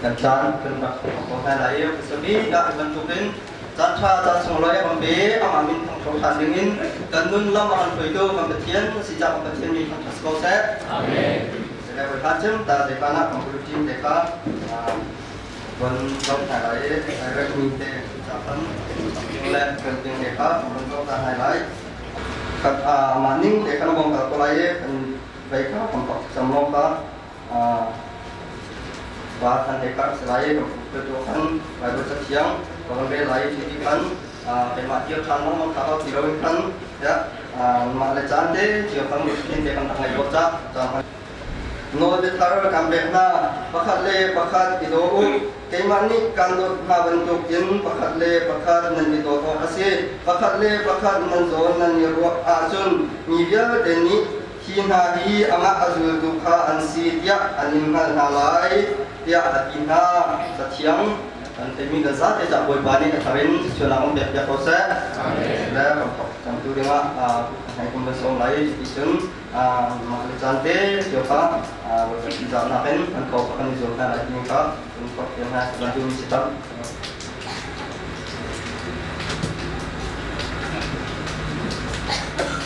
Kan caan kan rak ko hna lai i sabi dah bantukin caan ṭha caan sunglawi a kan pe amah min thangṭhat ṭhan dingin kan nun lam a kan hruaitu kan Pathian si ca kan Pathian mi thangṭhat si ko seh. Amen. Le voi hlan cem ta te ka na kan bulletin te kha von zoh hna lai i rek mi te ca kan le kan ding te kha von zoh ta hna lai. Kan mah ning te khan bong kal ko lai i kan vei kha kan pak cam long kha va than he kar si lai i kan tu khan Bible cathiang ka van rel lai i ti khan keimah tir ṭhan lengmang kha ti loin khan ya mah le caan te cio kan thin te kan rak ngei lo ca caan Nawl biathar kan pek hna pakhat le pakhat i daw u keimah nih kan dawt hna bantukin pakhat le pakhat nan i dawt awk a si pakhat le pakhat nan zawn nan i ruah ahcun mi vialte nih hi hna hi amah a zultu kha an si tiah an in hngalh hna lai tiah a ti hna. Cathiang kan theimi kan zate cah Bawipa nih a thar in sualnak um pek piak ko seh. Le kan thok cangtu dingah hei kum kan sawm lai ti cun mah le caan te cio kha Bawipa ṭihzahnak in kan ko kan i zuam hna lai timi kha kan thok tiang hna kan duhmi si tam.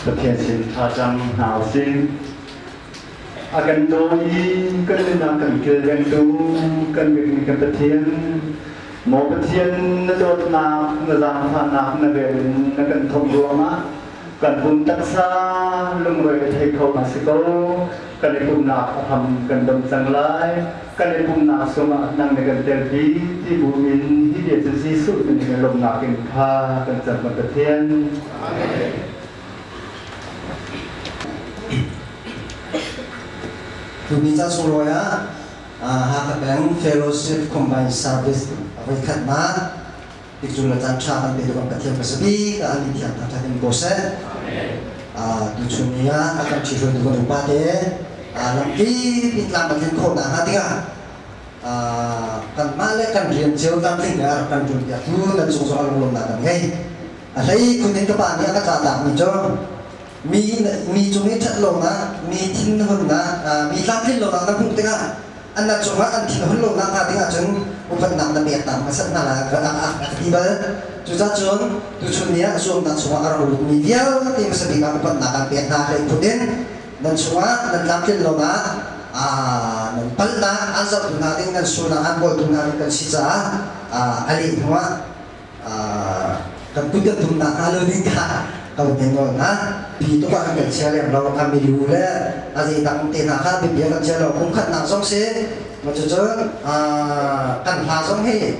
Pathian sin thlacam hna using. A kan daw i kan nunnak kan kilvengtu kan biakmi kan Pathian, maw Pathian na dawtnak, na zaangfahnak na vel in na kan thawk ruangah kan pum taksa lungre a thei kho ma si ko. Kan i pumnak a hram kan dom cang lai. Kan i pumnak sungah nang ne kan telpi ti bu in hi bia cu Jesuh min in lawmnak in kha kan cam kan Pathian. Amen. Tuni ca sunglawi ah Hakha Peng Fellowship Combined Service voikhatnak tikcu le caan ṭha kan pe tu kan Pathian ka sabi ka an thiang thangṭhat in ko seh. Tuchun ni ah a kan ṭhihruaitu kan upa te lampi tlang kan tlin khawh nakhnga dingah kanmah le kan rian cio tlamtling a rak kan ṭuanpiak tu nan cung zong a lunglawmnak kan ngei. A hlei khun in ka pa nih a ka cahtakmi cu mi mi cung i ṭhat lonak, mi thinhunnak, mi tlamtlin lonak na hmuh tikah an na cungah an thinhun lonak hnga dingah cun upatnak na pek ta hmasat hna lai a ka ti bal. Cucaah cun tuchun ni ah zuamnak chungah a rak lutmi vialte hmasa bik ah upatnak kan pek hna hlei phun in nan chungah nan tlamtlin lonak nan palhnak an zohtu hna ding nan sualnak an bawltu hna ding kan si caah a leh hnuah kan kut kan tumnak hnga lo ding kha ka van in nawl hna. Pi tuk ah kan chia lem lo a milu le a zeidang te hna kha biabia kan chia lo kum khatnak zong si cucun kan hla zong hi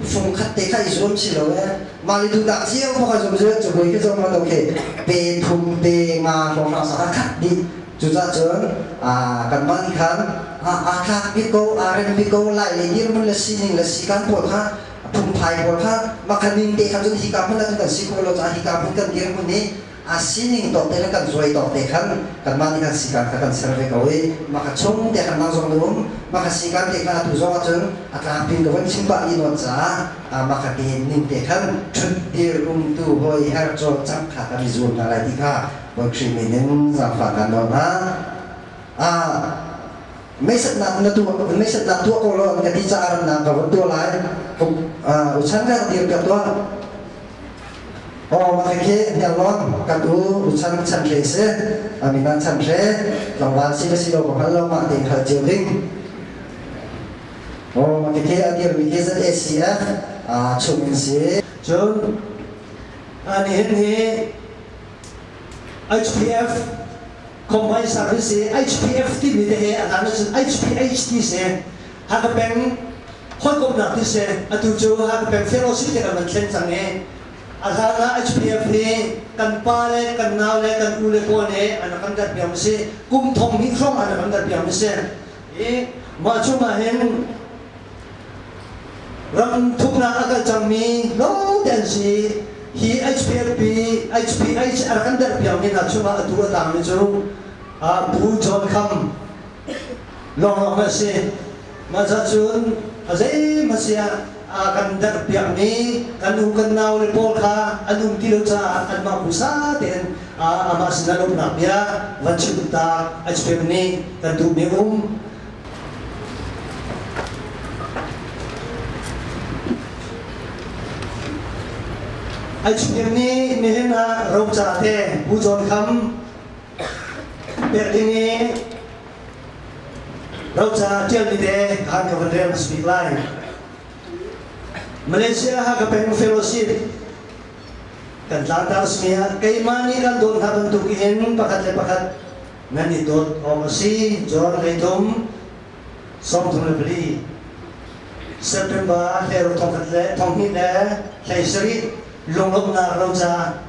fung khat te kha i zuam si lo e mah le duhnak cio kha ka zum cu cu khi zong ma okay pe thum pe nga hrawng hrang sa khat dih cucah cun kanmah nih khan aa thlak bik ko aa rem bik ko lai le dirhmun le sining le sikan pawl kha phungphai pawl kha makhaning te kha cun hika hmun ah cun kan si khawh lo caah hika hmun kan dir hmun i a sining tawk te le kan zuai tawk te khan kanmah nih kan sikan kha kan ser ve ko i maka chung te khan nang zong na um maka sikan te kha atu zong ahcun a tlangpin ka van chim pah ni nawn caah maka te ning te khan ṭhut dir um tu hoi her cawl cang kha kan i zuam hna lai ti kha Bawi Khrih min in zaangfah kan nawl hna. Meisatnak na tuah meisatnak tuah ko law ka ti caah ramnak ka von tuah lai uchan ka dir ka tuah oh ma khi hniarlawn kan u uchan chan hre si aminan chan hre tlangval si le si lo ka hngal lo mah te hal cio ding oh ma khi a dir mi khi ZACF chung in si Cun nihin hi HPF Combined Service hi HPF timi te hi a hlan ahcun HPH ti si. Hakha peng hawikomhnak ti si. Atu cu Hakha peng Fellowship te kan van thlen cang i a hlan ah HPF hi kan pa le kan nau le kan u le pawl nih an rak kan dat piak mi si. Kum thong hnih hrawng an rak kan dat piak mi si. I mah chung ah hin ram thumnak a kal cangmi lawngte an si. Hi HPFP, HPH a rak kan derpiakmi hna chungah atu a tangmi cu Pu John Kham lawnglawng a si. Mah ca cun a zeihmanh si ah a kan derpiakmi kan u kan nau le pawl kha an um ti lo caah anmah pusa tein amah sinah lawmhnak bia van chim ta HPF nih kan duhmi um. HPM nih nihin ah roca te Pu John Kham pek ding i roca ṭialmi te han ka van rel hmasa bik lai. Malaysia Hakha Peng Fellowship kan tlangtar a simi ah keimah nih kan dawt hna bantuk in pakhat le pakhat nan i dawt awk a si. John 13 34 September hleru thongkhat le thonghnih le 17 lunglawmhnak roca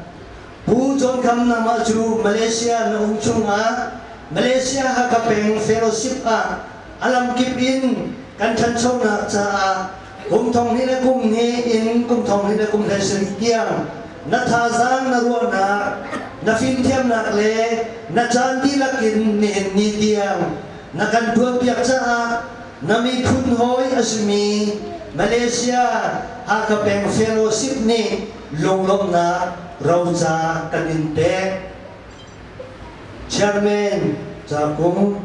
Pu John Kham nangmah cu Malaysia na um chungah Malaysia Hakha Peng Fellowship ah a lamkip in kan ṭhanchonak caah kum thong hnih le kum hnih in kum thong hnih le kum 17 tiang na thazaang na ruahnak na fimthiamnak le na caan dihlak in nihin ni tiang na kan tuanpiak caah na miphun hawi a simi Malaysia Hakha Peng Fellowship nih lunglawmhnak roca kan in pek. Chairman Ca Kung,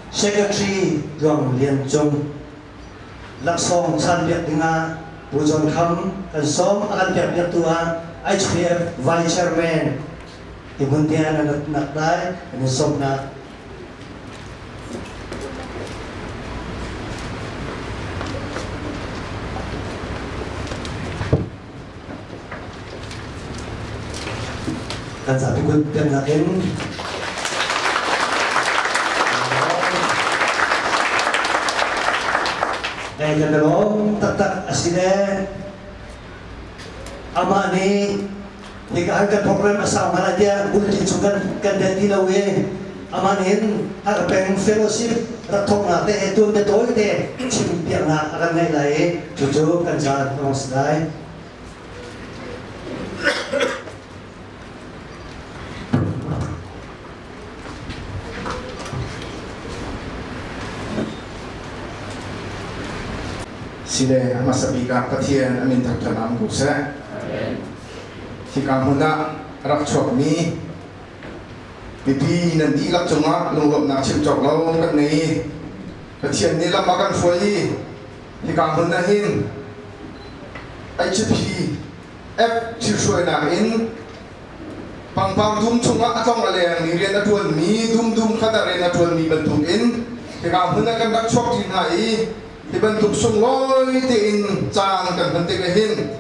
Secretary Tluang Lian Cung, laksawng chanpiak dingah Pu John Kham kan sawm a kan pekpiaktu ah HPF Vice Chairman ti hmun tiang na nak lai kan in sawmnak. Kan zapi kut pemnak in Kan lawm taktak a si le amah nih hika han kan program a sau hmanh ah tiah bulletin chung kan kan det ti lo i amah nih hin Hakha peng fellowship rak thawknak te he tuan te tawi te chim piaknak a kan ngeih lai i cucu kan caan a si lai. Sile hmasa bik ah Pathian a min thangṭhat am ko seh. Hika hmun ah rak chuakmi mipi nan dihlak cungah lunglawmhnak chim cawk lo kan ngei. Pathian nih lam a kan hruai i hika hmun ah hin HP F thilhruainak in pangpang dum chungah a tlong a lengmi rian a ṭuanmi dumdum khat ah rian a ṭuanmi bantukin hika hmun ah kan rak chuak ṭi hna i hi bantuk sunglawi tein caan kan hman tik ahhin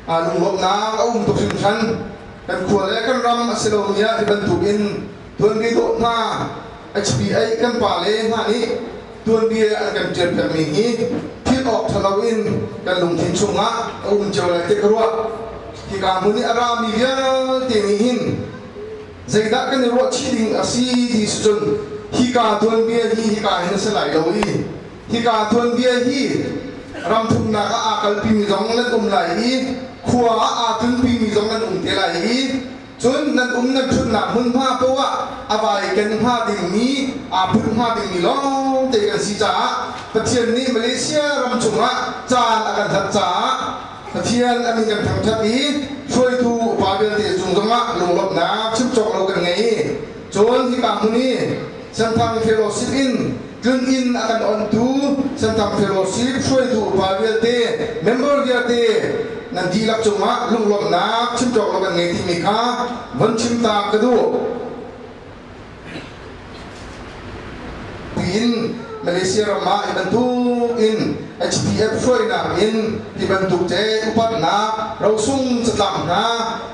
lunglawmhnak a um tuk hringhran. Kan khua le kan ram a si lomi ah hi bantukin tuanbia dawh hna HPA kan pale hna nih tuanbia an kan ṭialpiakmi hi philh awk ṭha loin kan lungthin chungah a um cio lai ti ka ruah. Hika hmun i a rami vialte nih hin zeidah kan i ruahchih ding a si ti si cun hika tuanbia hi hika hin a si lai lo i hika tuanbia hi ramthumnak ah aa kalpimi zong nan um lai i khua ah aa tlunpimi zong nan um te lai i Cun nan um nan ṭhutnak hmunhma paoh ah a vai ken hnga dingmi, aa put hnga dingmi lawngte kan si caah Pathian nih Malaysia ram chungah caan a kan hlat caah Pathian a min kan thangṭhat i hruaitu upa vialte cung zongah lunglawmhnak chim cawk lo kan ngei. Cun hika hmun i Senthang Fellowship in tlun inn a kan onhtu Senthang Fellowship hruaitu upa vialte, member vialte nan dihlak cungah lunglawmhnak chim cawk lo kan ngei timi kha von chim ta ka duh. Tiin Malaysia ram ah hi bantuk in HPF hruainak in hi bantuk te upatnak rosung catlap hna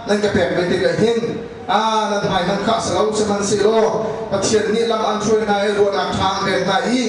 nan ka pek ve tik ah hin nan hmai hmanh kha si lo sihmanhsehlaw Pathian nih lam an hruai hna i ruahnak ṭha an pek hna i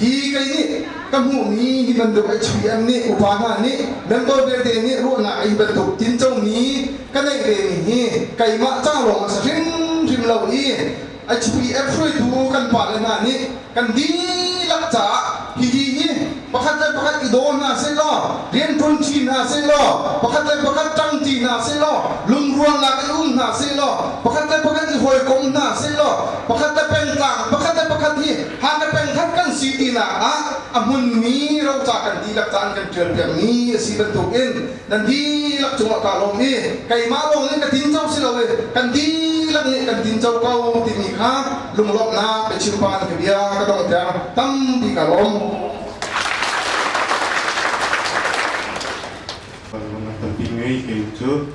hi kei nih ka hmuhmi hi bantuk HPM nih upa hna nih member vialte nih ruahnak hi bantuk tincomi ka neih vemi hi keimah ca lawng a si hrimhrim lo i HPF hruaitu kan pale hna nih kan dihlak caah hihi hi pakhat le pakhat i daw hna sehlaw rianṭuan ṭi hna sehlaw pakhat le pakhat ṭangṭi hna sehlaw lungrualnak in um hna sehlaw pakhat le pakhat i hawikom hna sehlaw pakhat le pengtlang pakhat le pakhat hi Hakha pengkhat kan si tinak ah a hmunmi roca kan dihlak ca an kan ṭialpiakmi a si bantukin nan dihlak cungah kaa lawm i keimah lawng nih ka tinco si lo i kan dihlak nih kan tinco ko timi kha lunglawmhnak biachim pa na ka bia ka donghter tampi ka lawm. Tampi ngei kei cu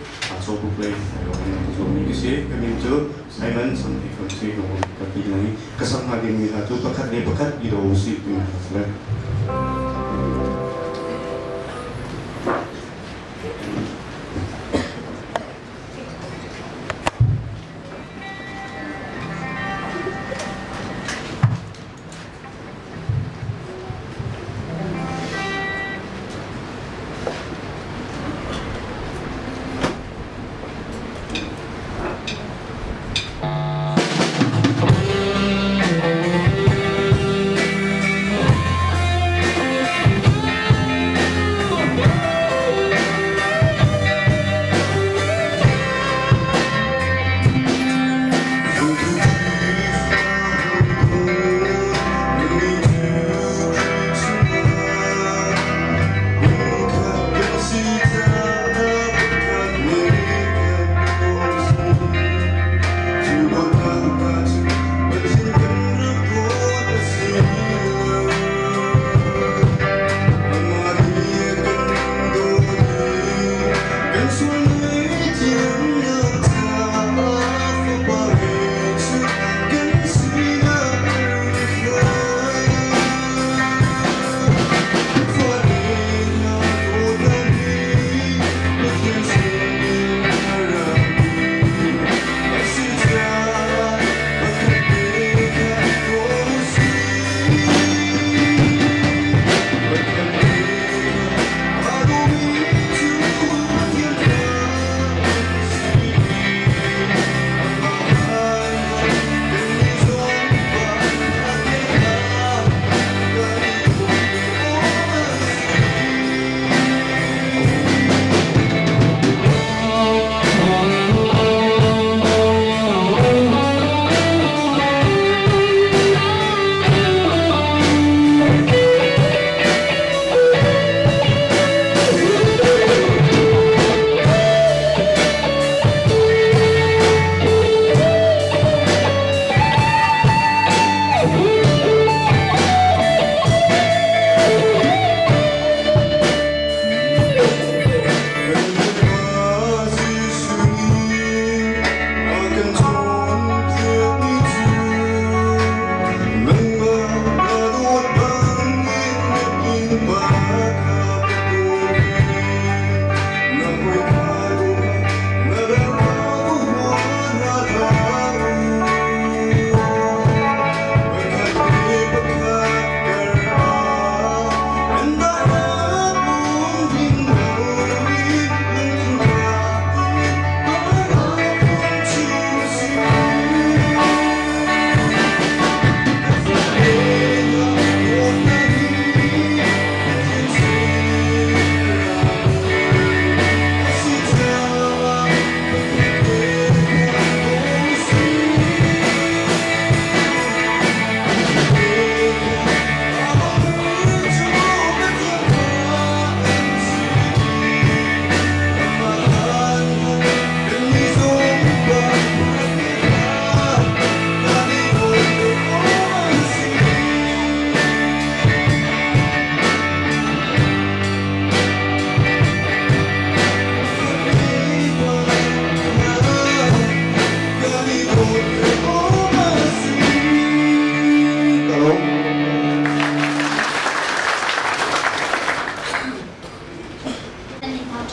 Cawbuk lei ka zuammi ka si. Ka min cu Simon Sampi Fam si ka ti lang i ka sak hnga dingmi hla cu pakhat le pakhat i daw usih timi hla si lai.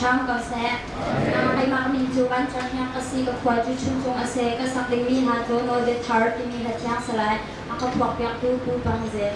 Ṭhang ko seh. Keimah min cu Van Cer Hniang ka si, ka khua cu Chuncung a si. Ka sak dingmi hla cu Nawlbia Thar timi hla thiang si lai. A ka phuakpiaktu Pu Pang Zel.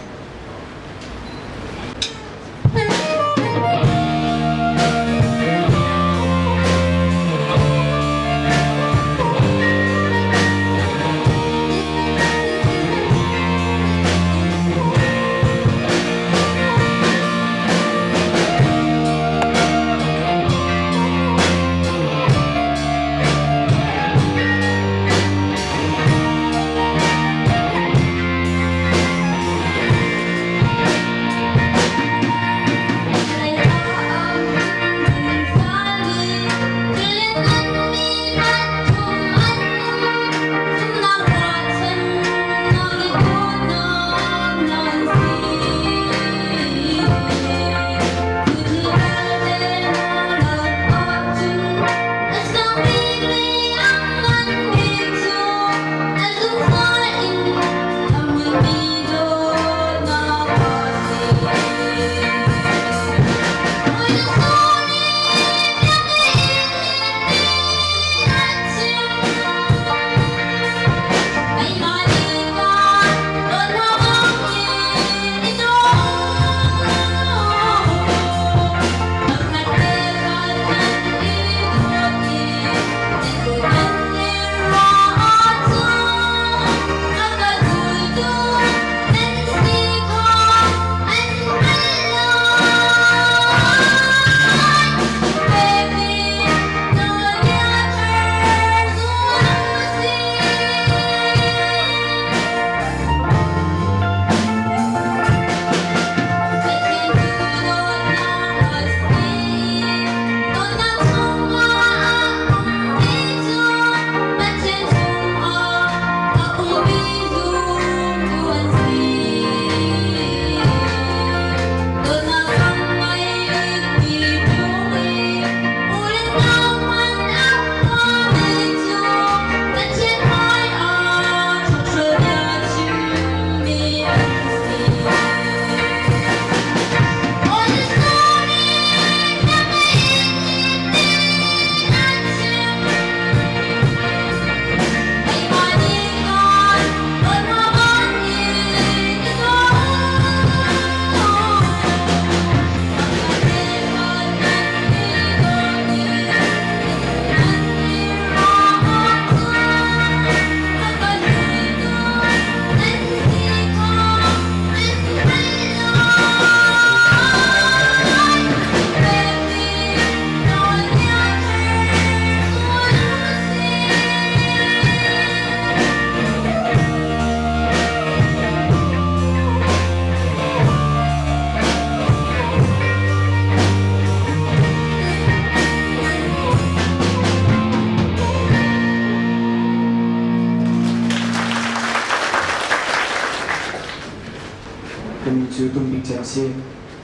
Ka min cu Tum Bik Cem si.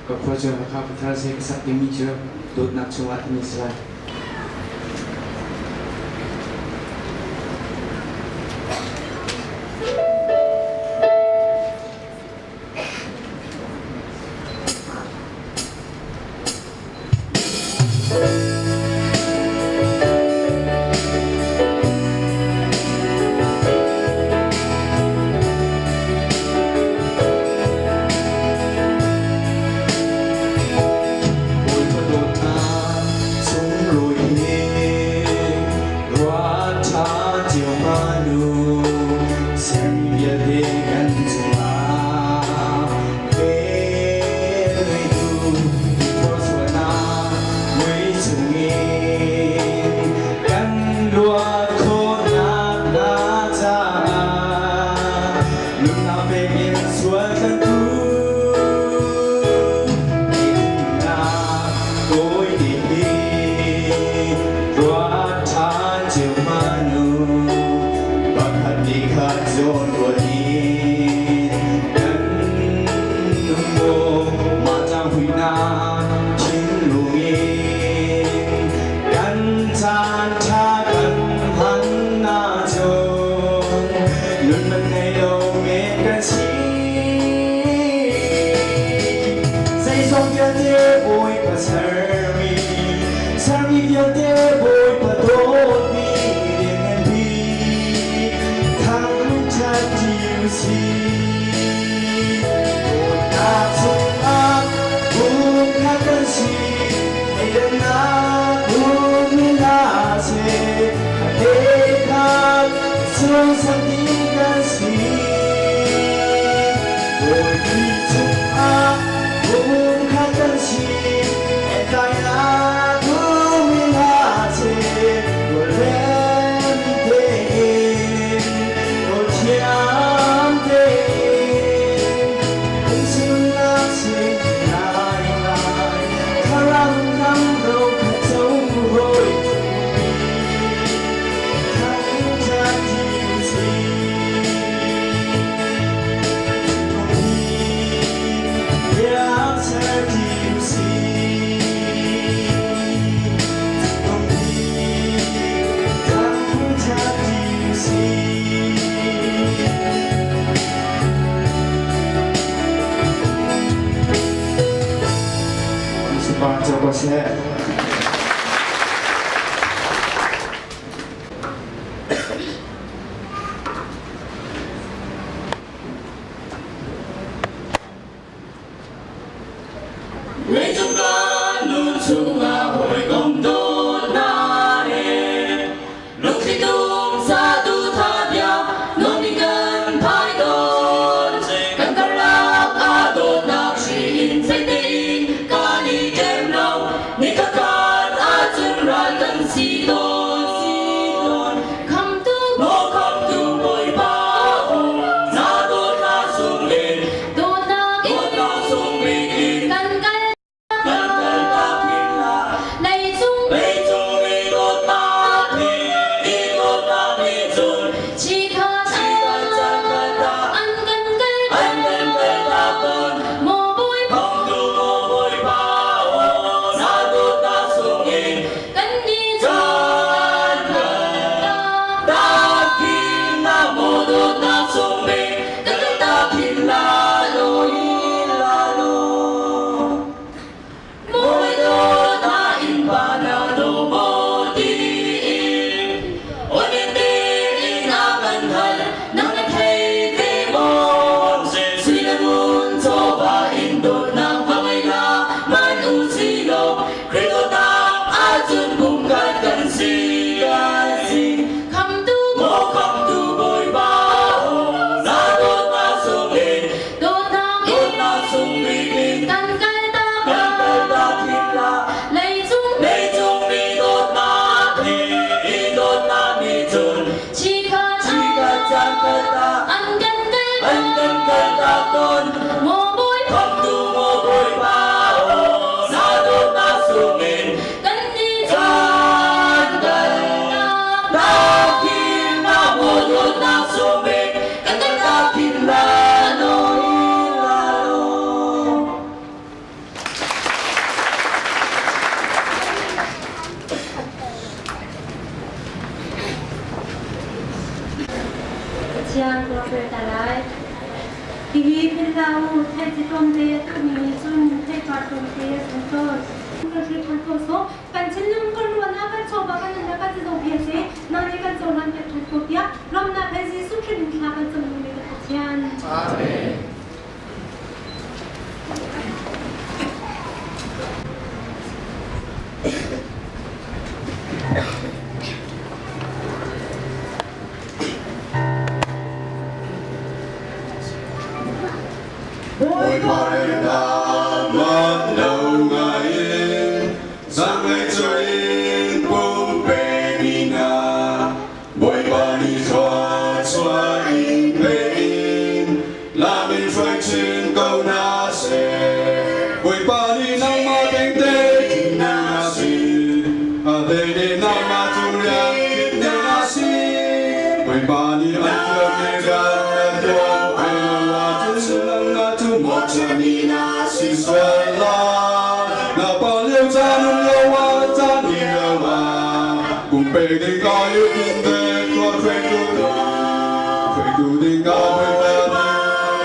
Ka khua cu Hakha Pathar si. Ka sak dingmi cu Dawtnak chungah timi si lai. Bawipa dawtnak sunglawi hi ruat ṭha cio hmanh u. Sermi vialte kan cungah vel ngeitu ṭhawnsualnak mui chungin kan luat khawhnak hnga caah nunnak pek in sual kan tu. Tawi te ruat ṭhan cio hmanh u. Pakhat nih khat zawn ruat in kan nung maw mah cang huinak thinlung in kan caan ṭha kan hman ahcun nun man ngei lo men kan si. Zeizong vialte Bawipa sermi, sermi vialte Bawipa dawtmi lianngan bik thangṭhat ti u sih. Dawtnak chungah pumkhat kan si, eidannak um i hna seh, khat le khat sungsak ding kan si. Bawi Khrih chungah pumkhat kan si, entainak um i hna seh, rualrem tein, rawl thiam tein, phungchimnak sin ngai ngai, thlarau lam ro kha co hawi ṭumi, thangṭhat ti u sih. Supa coba seh. Leicung kan nun chungah hawikom dawtnak he lungthli tum saduhthah bia nuam in kan phai tawn. Kan karlak ah dawtnak hri in fek tein kan i ṭem lo. Nikhat rak rel ta lai. Hihi philh hlah u, theici tlawmte a tuhmi nih cun theipar tlawmte a zun tawn. Kan hril ṭhan ko sawh. Kan thinlung kan ruahnak kan chawva kan nunnak kan zeizong vialte nang nih kan cohlan piak ṭhan ko tiah lawmhnak he Jesuh Khrih min thla kan cam mi kan Pathian. Amen. Bawipa rianah mat lo ngaiin zaanglei in pumpe mi hna Bawipa nih thluachuah in pe in lam in hruai chin ko hna seh. Bawipa nih nangmah tengte na si, a hlei nih nangmah cu rian na si. Bawipa nih an fialmi rian na tuan ve lo ahcun nangmah cu mawhchiatmi na si sual lai. Na pa lio caan um lo ah caan i lo ah pumpe ding ka i tin ve tuah hruaitu hruaitu ding ah Bawipa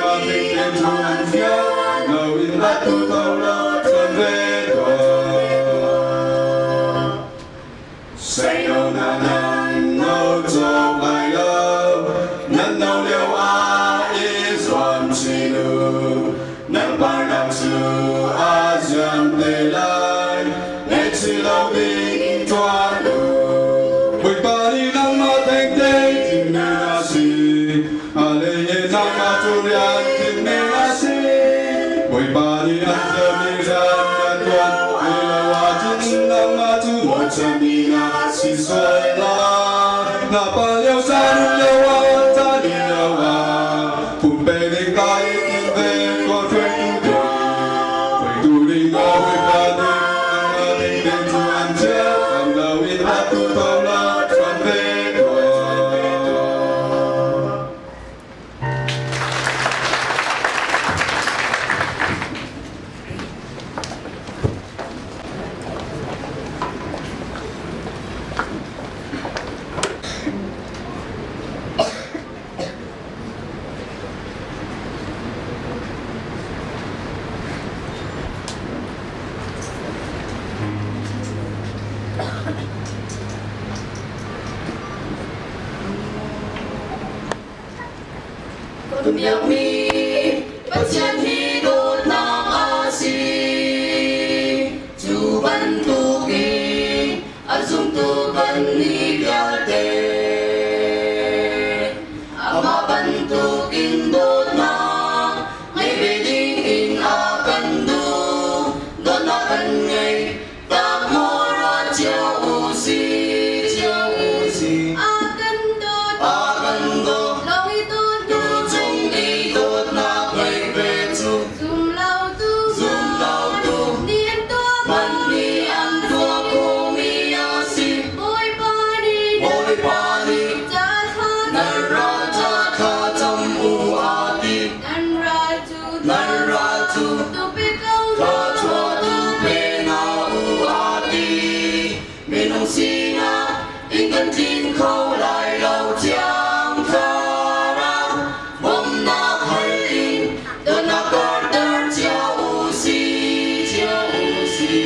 nih a ding tein cu an fial lo in atu to lo cun ve tuah. Seino na nan no cawk lai lo, nan no lio ah i zuam chin u. Nan parnak cu aa ziam te lai, ngaihchih lo ding tuan u. Bawipa nih nangmah thengte thimmi na si, a lei in nangmah cu rian thimmi na si. Bawipa nih an fialmi rian nan tuan ve lo ahcun nangmah cu mawhchiatmi na si sual lai. Na pa lio caan um lio ah caan i lio ah pumpe ding ka i tim ve tuah hruaitu ding hruaitu ding ah Bawipa nih nangmah ding ding cu an chiah kan lo in atu to la chuan ve tuah. Kan biakmi Pathian hi dawtnak a si. Cu bantukin a zumtu kannih vialte amah bantukin dawtnak ngei ve ding in a kan duh. Dawtnak kan ngei tak maw ruat cio u si, cio u si. A kan dawt, a kan dawt, lawng i dawt, tu cung i dawtnak ngei ve cu. Zum lo tu, zum lo tu, nih an tuah, man nih an tuah khomi a si. Bawipa nih, Bawipa nih, ca thla, nan ral ca thla cam u a ti. Nan ral cu, nan ral cu, tu pe ko hna, thluachuah tu pe hna u a ti. Minung sinak in kan tlin kho lai lo thiang thlarau bawmhnak hal in dawtnak karter cio u si cio u si.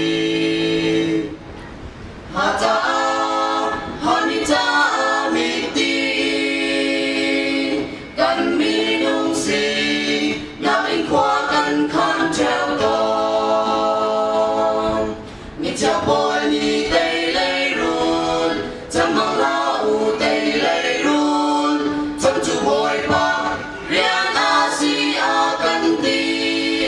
Ha caah hani caah mit in kan minung si nak in khua kan khan ṭheo tawn. Michia pawl nih tei leirul, cangmang hlah u tei leirul, cang cu Bawipa rian a si a kan ti,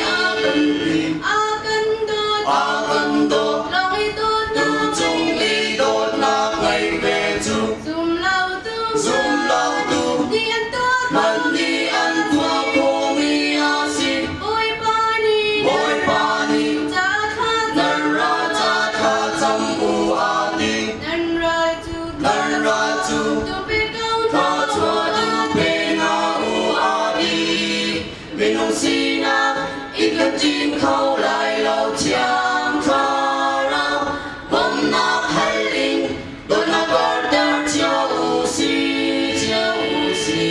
a kan ti. A kan dawt, a kan dawt, lawng i dawtnak, tu cung i dawtnak ngei ve cu, zum lo tu, zum lo tu, nih an tuah, man nih an tuah khomi a si. Bawipa nih, Bawipa nih, ca thla, nan ral ca thla cam u a ti. Nan ral cu, nan ral cu, tu pe ko hna, thluachuah tu pe hna u a ti. Minung sinak in kan ṭin kho lai lo thiang thlarau bawmhnak hal in dawtnak karter cio u si, cio u si.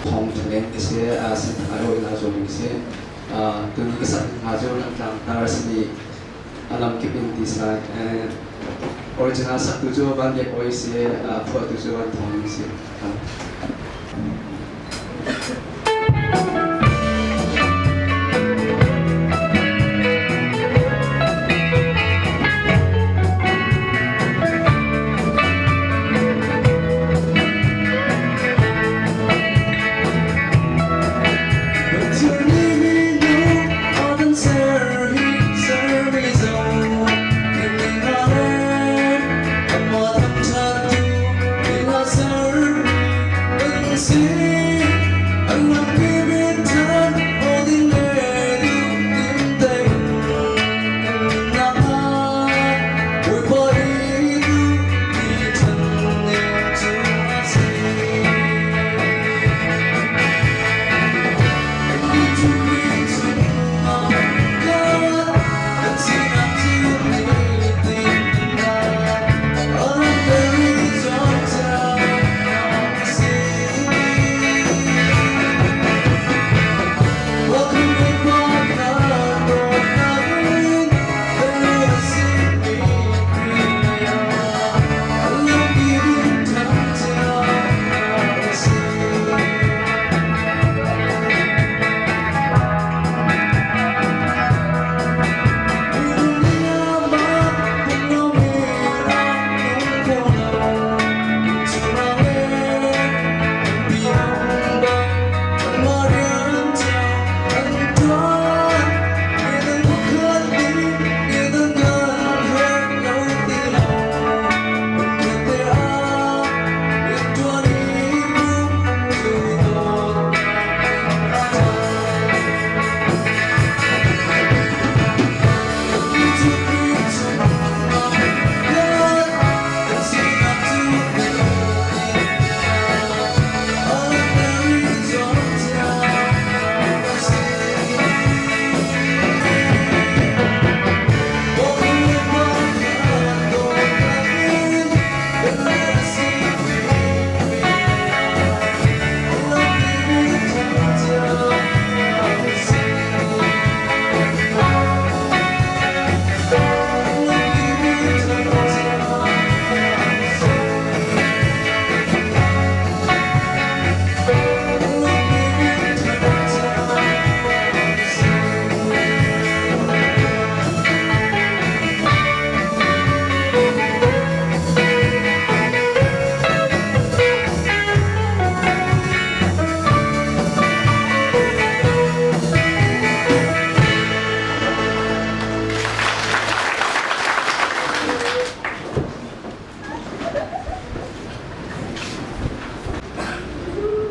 Thong Thalen ka si, Senthang aiawh in aa zuammi ka si. Tuni ka sak hnga cu Langtlang tar a simi a lamkip in ti si lai. Original saktu cu Van Biak Awi si, phuahtu cu Van Thawng Ling si.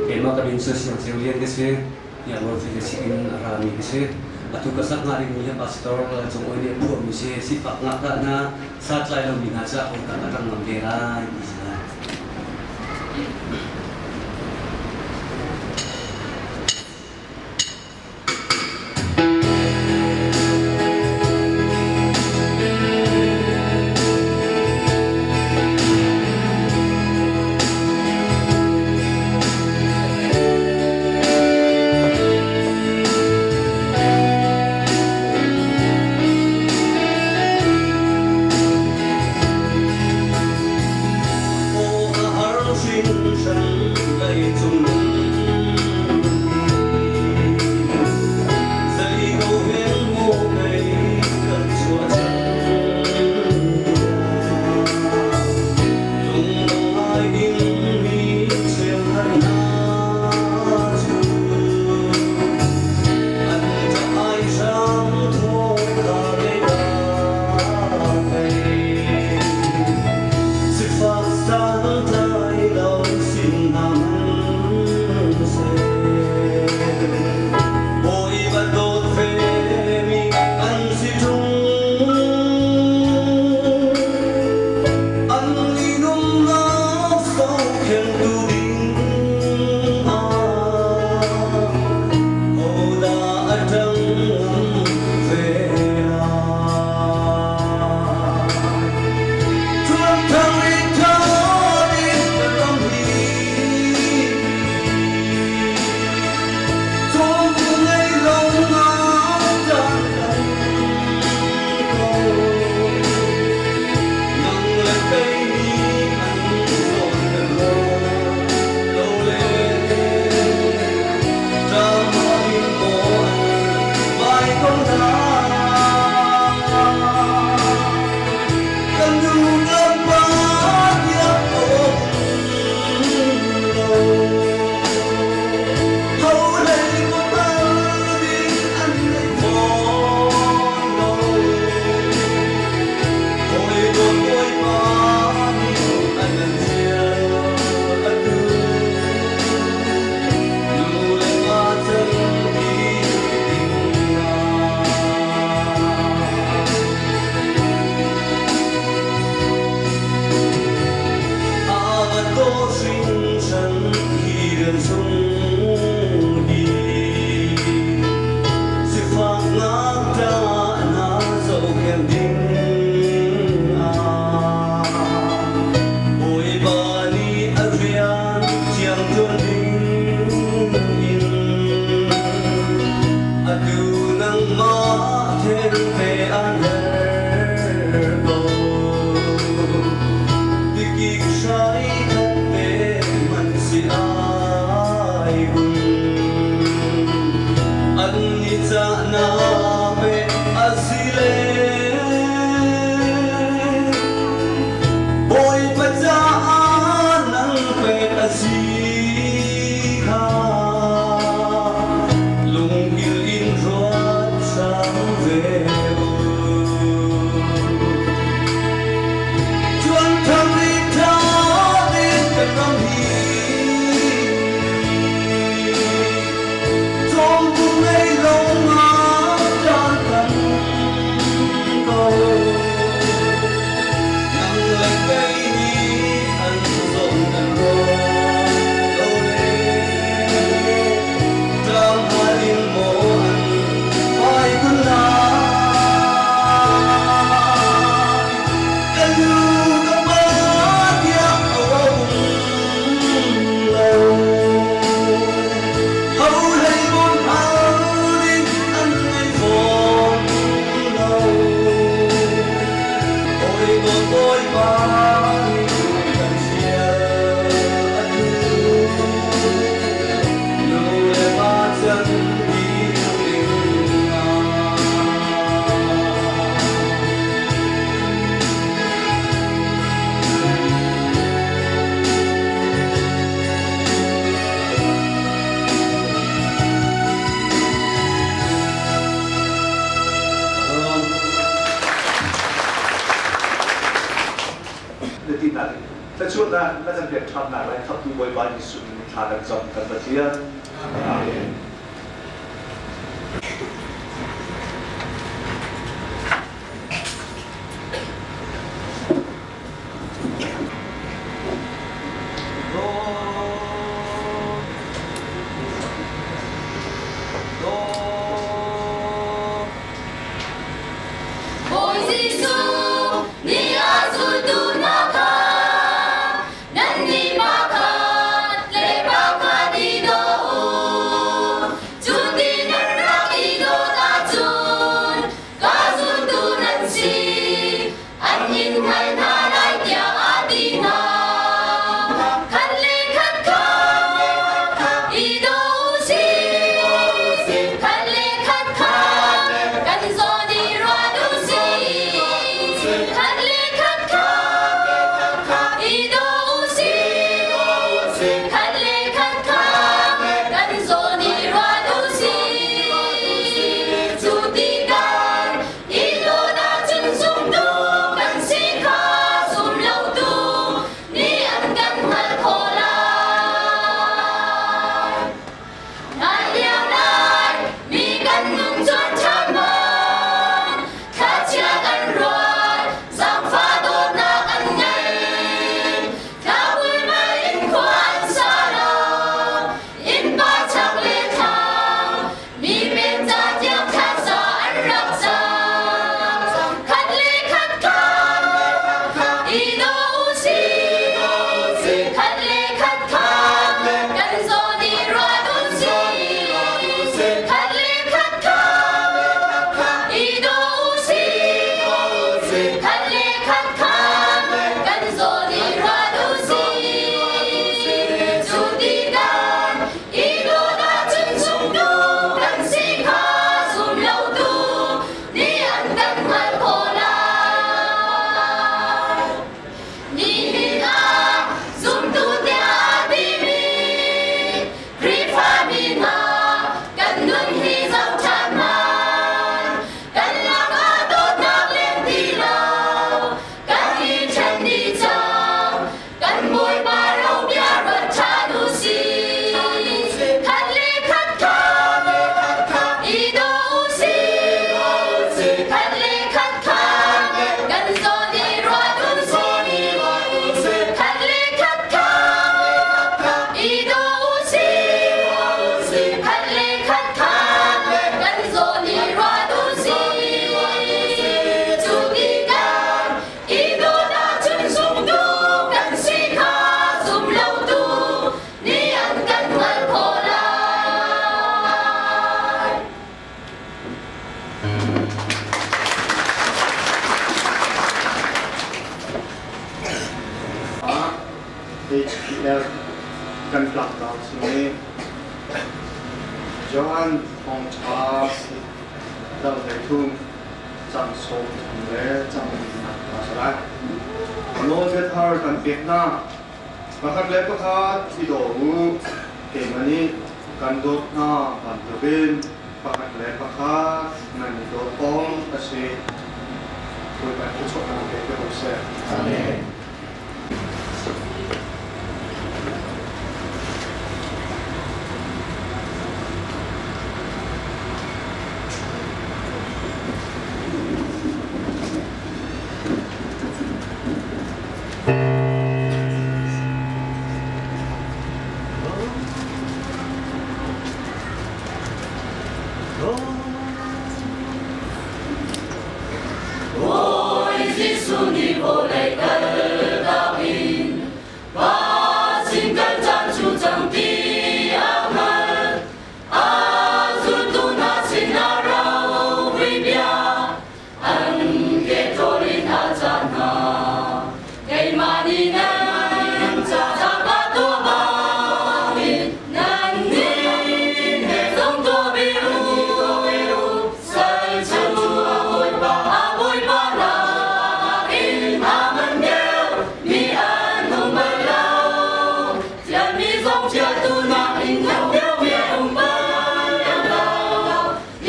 Keimah ka min cu Siang Ceu Lian ka si. Yangon si in a rami ka si. Atu ka sak hnga dingmi hi Pastor Cung Awi nih a phuahmi si. Sifak ngakṭah hna, santlai lomi hna caah hawikom a ṭang ngam ve lai ti si lai. kun An ni ca na pe a si le Bawipa caah nang pek a si kha lungkil in ruat cang ve u. Tuan thang ni tha in kan ram hi cawmtu ngei lo ngah caan kan ko. Nang le kei nih an zong kan ruat lo le tlang hal in maw an vai kun lai. Ka nu ka pa tiah a um lo. Ho hlei maw hal ding an ngei fawn lo. Hawi Bawipa nih kan sial a duh. Nu le pa can ding ah. Na tinak in thluachuahnak na kan pek ṭhannak lai Khamhtu Bawipa Jesuh min in thla kan cam kan Pathian. Amen. Bawi Jesuh nih a zultu hna kha nannih pakhat le pakhat i daw u. Johan thawngṭha dal 13 cang 30 le cang linak a si lai. Nawlbia thar kan pek hna. Pakhat le pakhat i daw u. Keimah nih kan dawt hna bantukin pakhat le pakhat nan i dawt awk a si. Bawipa thluachuahnak pe ko seh. Amen. Bawi Jesuh nih vawlei kal tak in Pa sin kan caan cu cang ti a hngal. A zultu hna sinah ropui bia an ke ṭawl in a cah hna. Keimah nih nan caah ka tuah bangin nannih he zong tuah ve u. Sal cu a bawipa a bawipa nakin a ngan deuh mi an um bal lo. Thianmi zong chiatu nakin ngan deuh mi an um bal lo.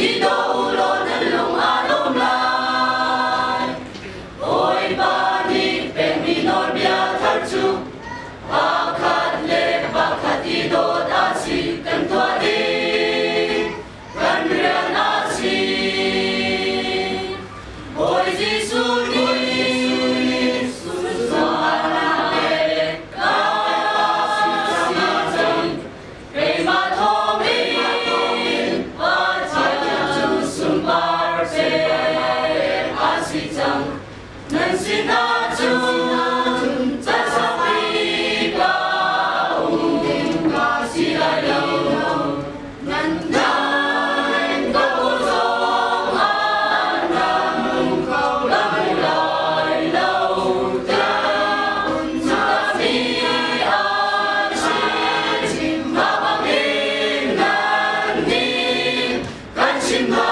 I daw u law nan lung aa lawm lai. Bawipa nih pekmi nawlbia thar cu pakhat le pakhat i dawt a si kan tuah ding. Kan rian a si. Bawi Jesuh nih sunparnak pek ka si cang. Keimah thawngin Pathian cu sunpar pek a si cang. Nan sinah cun cansakmi ka um ka si lai lo. Nan ka kawl zong ah nan ka hmu lai lo. Tiah mi a chim hna bangin nannih kan chim hna.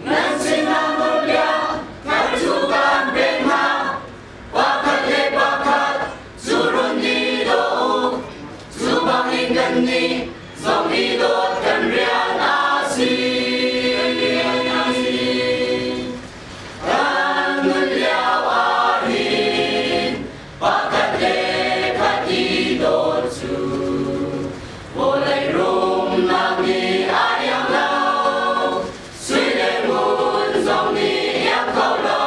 Nan sinah nawlbia thar cu kaan pek hna. Pakhat le pakhat cu run i daw u. Cu bangin kannih zong i dawt kan rian a si. Kan nun lio ah hin pakhat le khat i dawt cu vawlei rumnak nih a iang lo. Sui le ngun zong nih iang kho lo.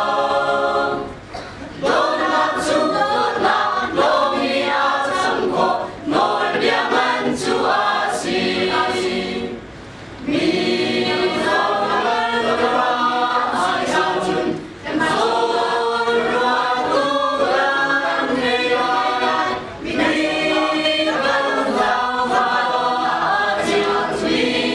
Dawtnak cu dawtnak lawng nih a cham khawh. Nawlbia ngan cu a si. Mi ahcun zawnruahtu kan ngei lai. Mi kan zaangfah a chiah.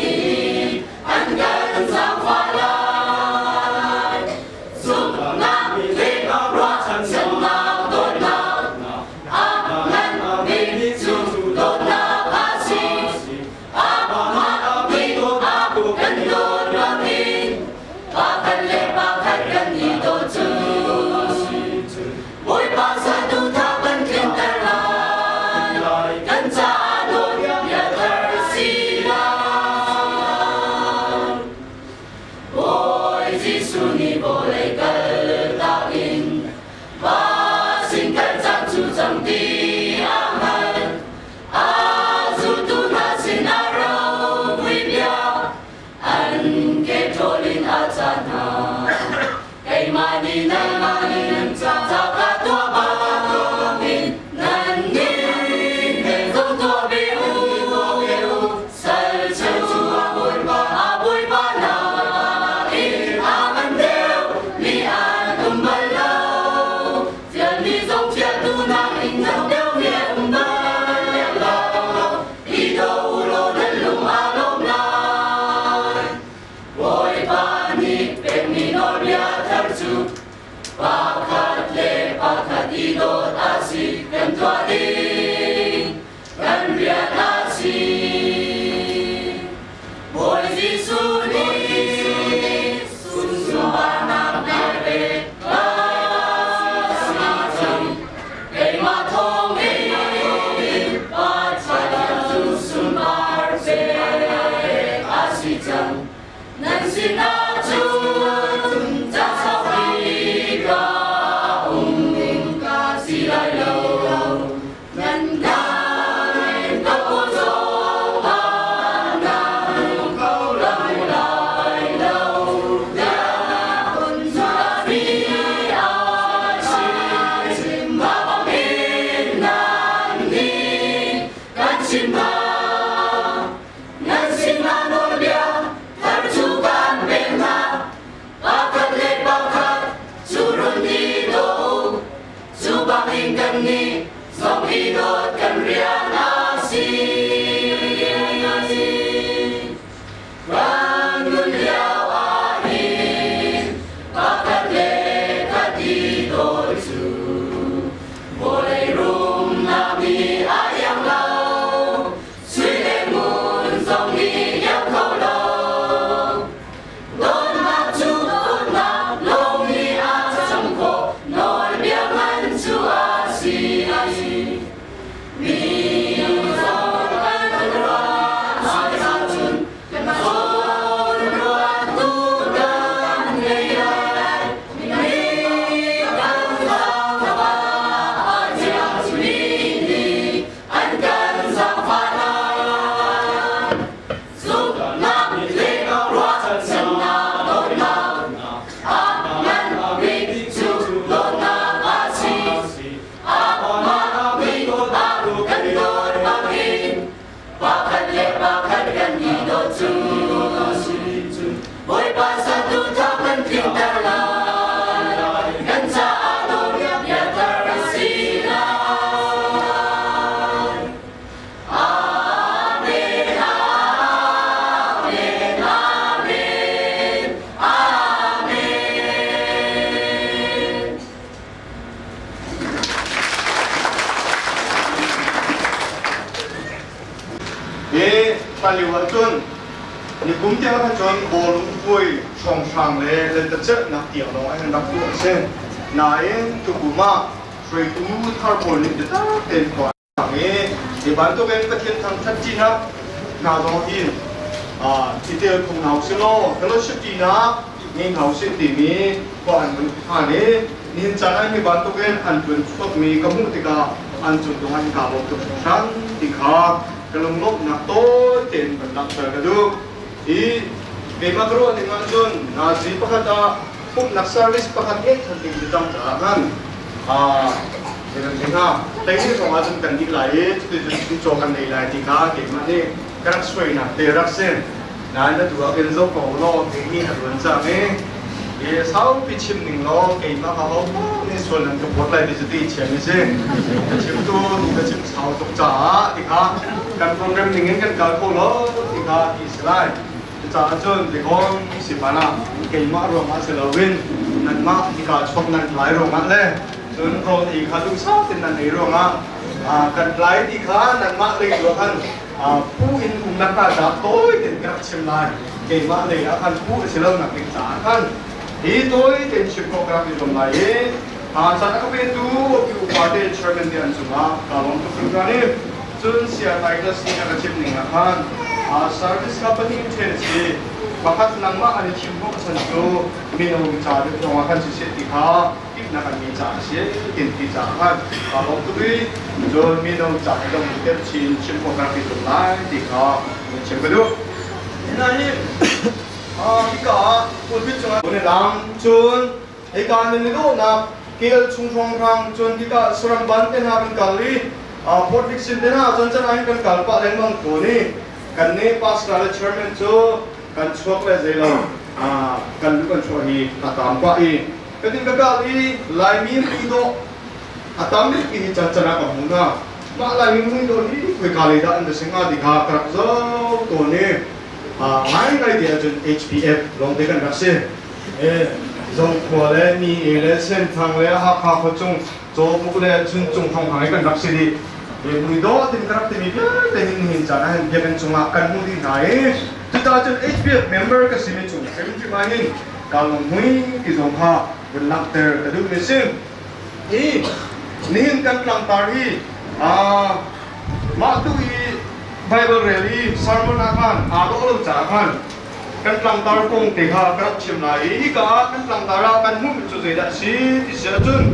Sinah cun ca saupi ka um ka si lai lo. Nan kan ka paw zongah nan kho lai lai lo. Judah mi a si mah bangin nan nih kan chim hna. Nan sinah nawlbia thar cu kan pek hna. Pakhat le pakhat cu run i daw u. Cu bangin kannih zong i dawt kan rian a si. Kan nun lio ah hin pakhat le khat i dawt cu vawlei rumnak nih a iang lo. Sui le ngun zong nih iang kho lo. Dawtnak cu dawtnak lawng nih a cang khawh, nawlbia ngan cu a si. Mi zong kan ruah ahcun zawn ruahtu kan ngei lai. Mi kan zaangfah a thiangmi nih an kan zaangfah lai. Zumhnak le ruahchannak dawtnak a ngan bik cu dawtnak a si. Amah nih a kan dawt bangin pakhat le pakhat kan i dawt cu. Bawipa saduhthah kan tlinter lai, kan caah nawlbia thar a si lai. Amen, Amen, Amen, Amen. Hi hlanlio ahcun nikum tiang khan cun bawlung puai hrawnghrang le lentecelhnak tiang lawng ah hin rak tuah a si. Nain tukum ah hruaitu thar pawl nih biatak tein khua an i hi bantukin Pathian thangṭhat ṭinak hna zong hi i tel kho hna usih law fellowship ṭinak ngei hna usih timi khua an vun phan i nihin caan ah hi bantukin an ṭuan chuakmi ka hmuh tikah an cung zongah hin kaa lawm tuk hringhran ti kha ka lunglawmhnak tawi tein van langhter ka duh. Hi keimah ka ruah ning ahcun nazi pakhat ah pumhnak service pakhat ngeih than ding biacang caah khan hnga tei zong ahcun kan dih lai i cuticun chuncaw kan ei lai ti kha keimah nih ka rak suainak te rak si. Nain atu ah khin zoh ko law kei nih a ruan cang i i saupi chim ning law keimah ka ho nih sual nan ka phawt lai ti cu ti thiam i si. Ka chimtu ka chim sau tuk caah ti kha kan program ning in kan kal kho lo ti kha ti si lai. Cucaah cun tikhawn si hmanh ah keimah ruangah si loin nanmah hika chuak nan tlai ruangah le cun rawl ei kha duhsah tein nan ei ruangah kan tlai ti kha nanmah lei tu ah khan pu in umnak ah dah tawi tein ka rak chim lai. Keimah lei ah khan pu a si lo nak ding caah khan hi tawi tein chim khawh ka rak i zuam lai i caan a ka petu pi upa te chairman te an cungah kaa lawm tuk hringhran i cun Saya Titus nih a ka chimh ning ah khan service kha pahnih in ṭhen a si. Pakhat nangmah an i thim hnawh chan cu mino ca deuh zong ah khan siseh ti kha timhnak an ngei caah a si tin ti caah khan kaa lawm tuk i cun mino ca hi dong ter chin chim khawh kan rak i lai ti kha chim ka duh. Hina hi hika ah pulpit cungah lam cun hika nan i dawhnak kel chung hrawnghrang cun hika saram ban te hna kan kal i Port Dickson te hna cun can ah kan kal pah lengmang tawn i kan nih pastor le chairman cu kan chuak le zei lo kan lu kan chuah hi a tam pah i katin ka kal i Laimi mui dawh a tam bik hi can can ah ka hmu hna. Mah Laimi mui dawh hi khoika lei dah an va si hnga ti kha ka rak zoh tawn i ngaingai te ahcun HPF lawng te kan rak si. Zokhua le Mi E le Senthang le Hakha khuachung Cawbuk le Chuncung hrawnghrang i kan rak si dih. Mui dawh tin ka rak timi vialte hin nihin caan ah hin biakinn chungah kan hmuh dih hna i cucaah cun HPF member ka simi chung hrimhrim ah hin kaa lunghmui ti zong kha vun langhter ka duhmi si. Hi nihin kan tlangtar hi mah tu i Bible rel i sermon ah khan aa dawh lo caah khan. Kan tlangtar kong te kha ka rak chim lai i hika ah kan tlangtar ah kan hmuhmi cu zeidah a si ti si ahcun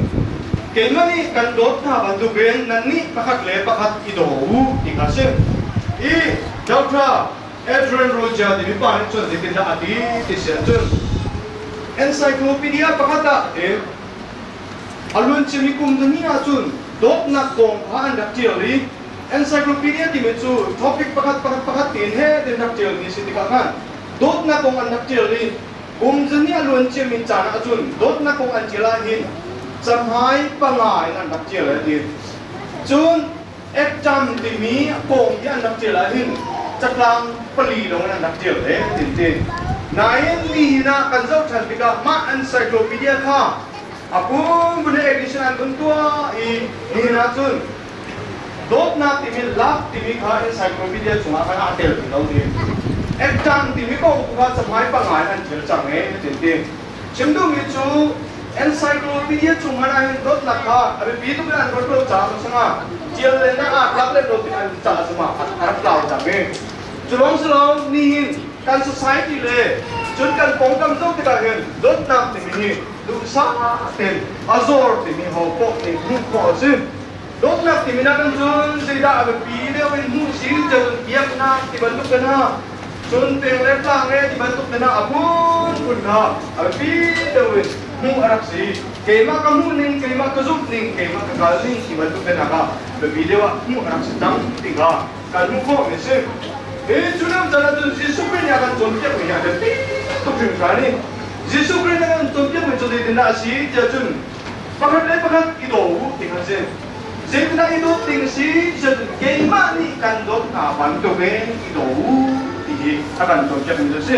keimah nih kan dawt hna bantukin nannih pakhat le pakhat i daw u ti kha a si. I Dr. Adrian Roger timi pa nih cun zeitindah a ti ti si ahcun encyclopedia pakhat ah a ti. A luanciami kum zahnih ahcun dawtnak kong kha an rak ṭial i encyclopedia timi cu topic pakhat pakhat pakhat tiin he tin rak ṭialmi a si tikah khan dawtnak kong an rak ṭial i kum zahnih a luanciami caan ahcun dawtnak kong an ṭial ahhin cahmai panga in an rak ṭial a ti. Cun Ekṭam timi kong hi an rak ṭial ahhin catlang pali lawng in an rak ṭial ve tin ti. Nain nihin ah kan zoh ṭhan tikah mah encyclopedia kha a pum edition an vun tuah i nihin ahcun dawtnak timi love timi kha encyclopedia chungah khan aa tel ti lo ti. Ekṭam timi kong tu kha cahmai panga in an ṭial cang e tin ti. Chim duhmi cu encyclopedia chung hmanh ahhin dawtnak kha a biapi tuk in an ruat lo caah sangah tial le na aa tlak le lo tik an ca zumah a rak tlau cang i cu lawng si lo nihin kan society le cun kan pawngkam zoh tikah hin dawtnak timi hi duhsah tein a zawr timi ho poh nih hmuh khawh a si. Dawtnak timi nakin cun zeidah a biapi deuh in hmuh si cun biaknak ti bantuk te hna cun peng le tlang le ti bantuk te hna a phunphun kha a biapi deuh in hmuh a rak si. Keimah ka hmuh ning, keimah ka zumh ning, keimah ka kal ning ti bantuk te hna kha biapi deuh ah hmuh a rak si cang ti kha kan hmuh khawh mi a si. Hi cu lio caan ahcun Jesuh Khrih nih a kan cawnpiak mi hi a biapi tuk hringhran i Jesuh Khrih nih a kan cawnpiak mi cu zeitindah a si tiah cun pakhat le pakhat i daw u ti kha si. Zeitindah i dawt ding si cun keimah nih kan dawt hna bantukin i daw u ti hi a kan cawnpiakmi cu a si.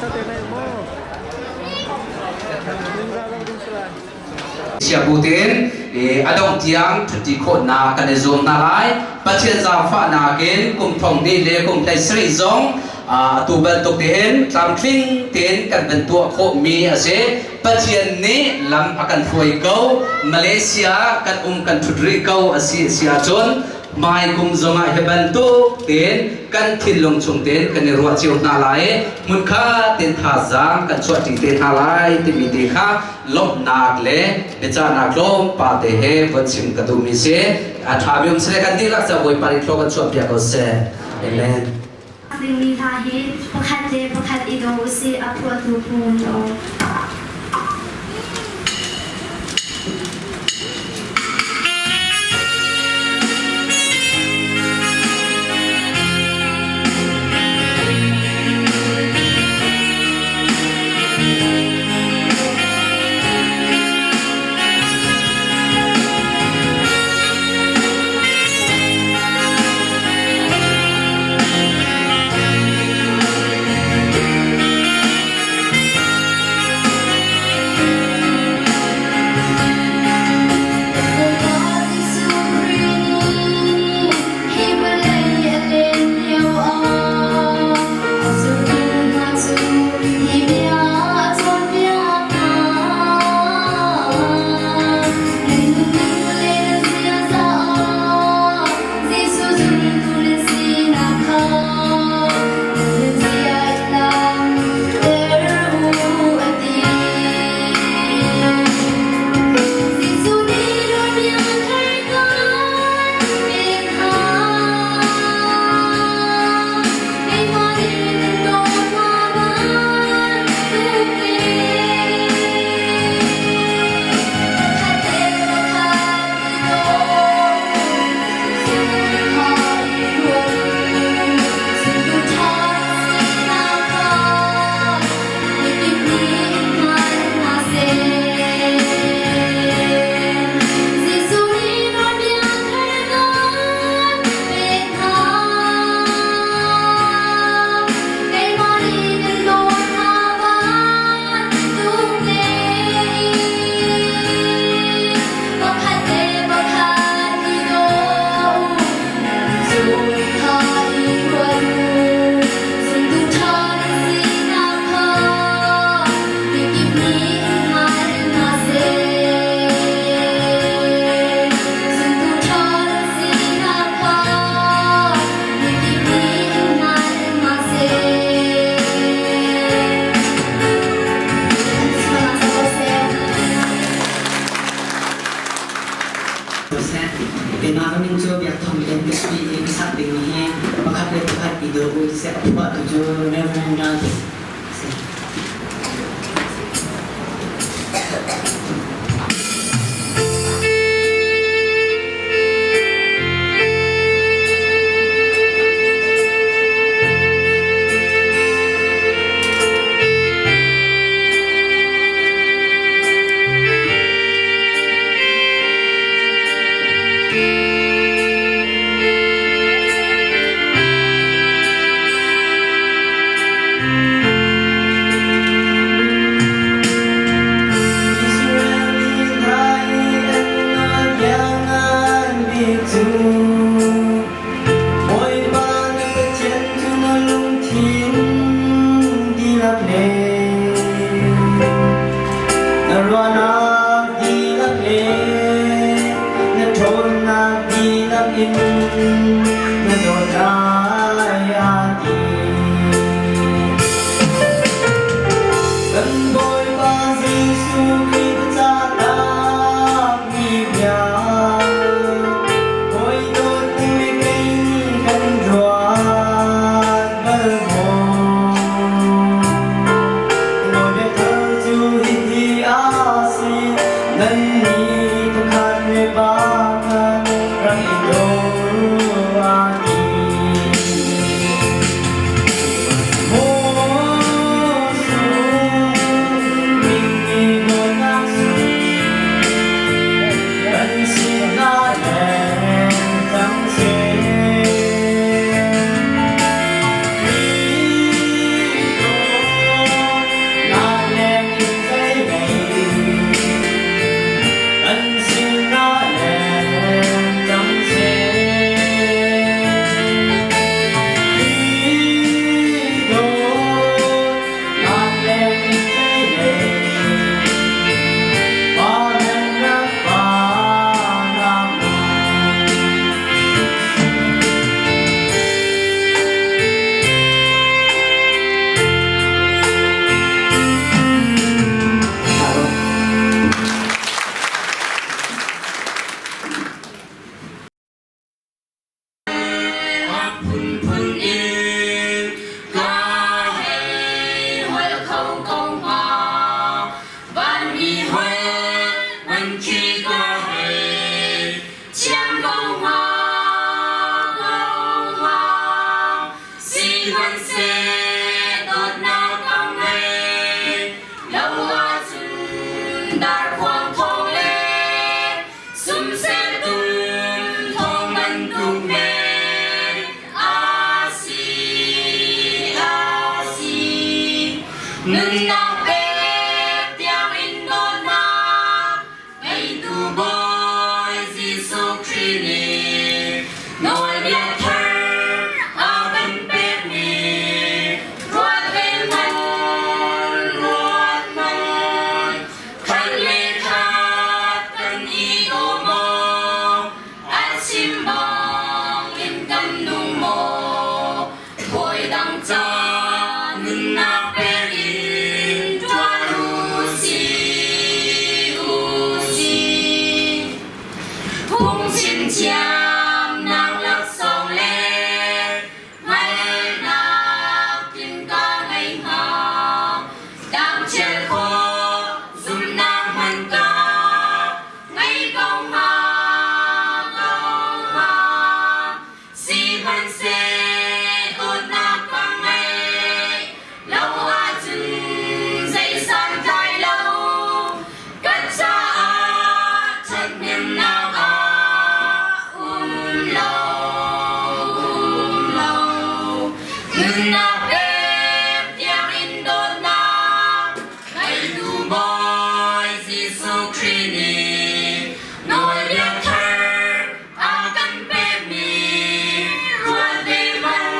Chia bu tein a dongh tiang ṭhutti khawhnak kan i zuam hna lai. Pathian zaangfahnak in kum thong hnih le kum 17 zong atu bantuk tein tlamtling tein kan van tuah khawhmi a si. Pathian nih lam a kan hruai ko. Malaysia kan um kan ṭhut rih ko a si a si ahcun hmai kum zongah hi bantuk tein kan thinlung chung tein kan i ruah cio hna lai i hmunkhat tein thazaang kan chuahṭi te hna lai timi te kha lawmhnak le biacahnak tlawmpal te he von chim ka duhmi si. A ṭhami um sile kan dihlak ca Bawipa nih thlaw kan chuahpiak ko seh. Amen. Dingmi hna hi pakhat le pakhat i daw usih a phuahtu phung an um. Keimah ka min cu Biak Thawng Lian ka si i ka sak dingmi hi pakhat le pakhat i daw u ti seh a phuahtu cu Reverend Ralph a si. Nunnak pek tiang in dawtnak ngeitu Bawi Jesuh Khrih nih nawlbia thar a kan pekmi ruat ve hmanh, ruat hmanh. Khat le khat kan i daw maw? A chim bang in kan nung maw? Hawi dang ca nunnak pek in ṭuan u sih, u sih. Phungchim thiamnak laksawng le hngalhnak tling ka ngei hnga. Dangṭial khawh zumhnak hman ka ngei ko hnga, ko hnga. Sihmanhseh dawtnak ka ngei lo ahcun zei santlai lo ka caah ṭhathnemnak ah um lo, um lo. Nunnak pek tiang in dawtnak ngeitu Bawi Jesuh Khrih nih nawlbia thar a kan pekmi ruat ve hmanh,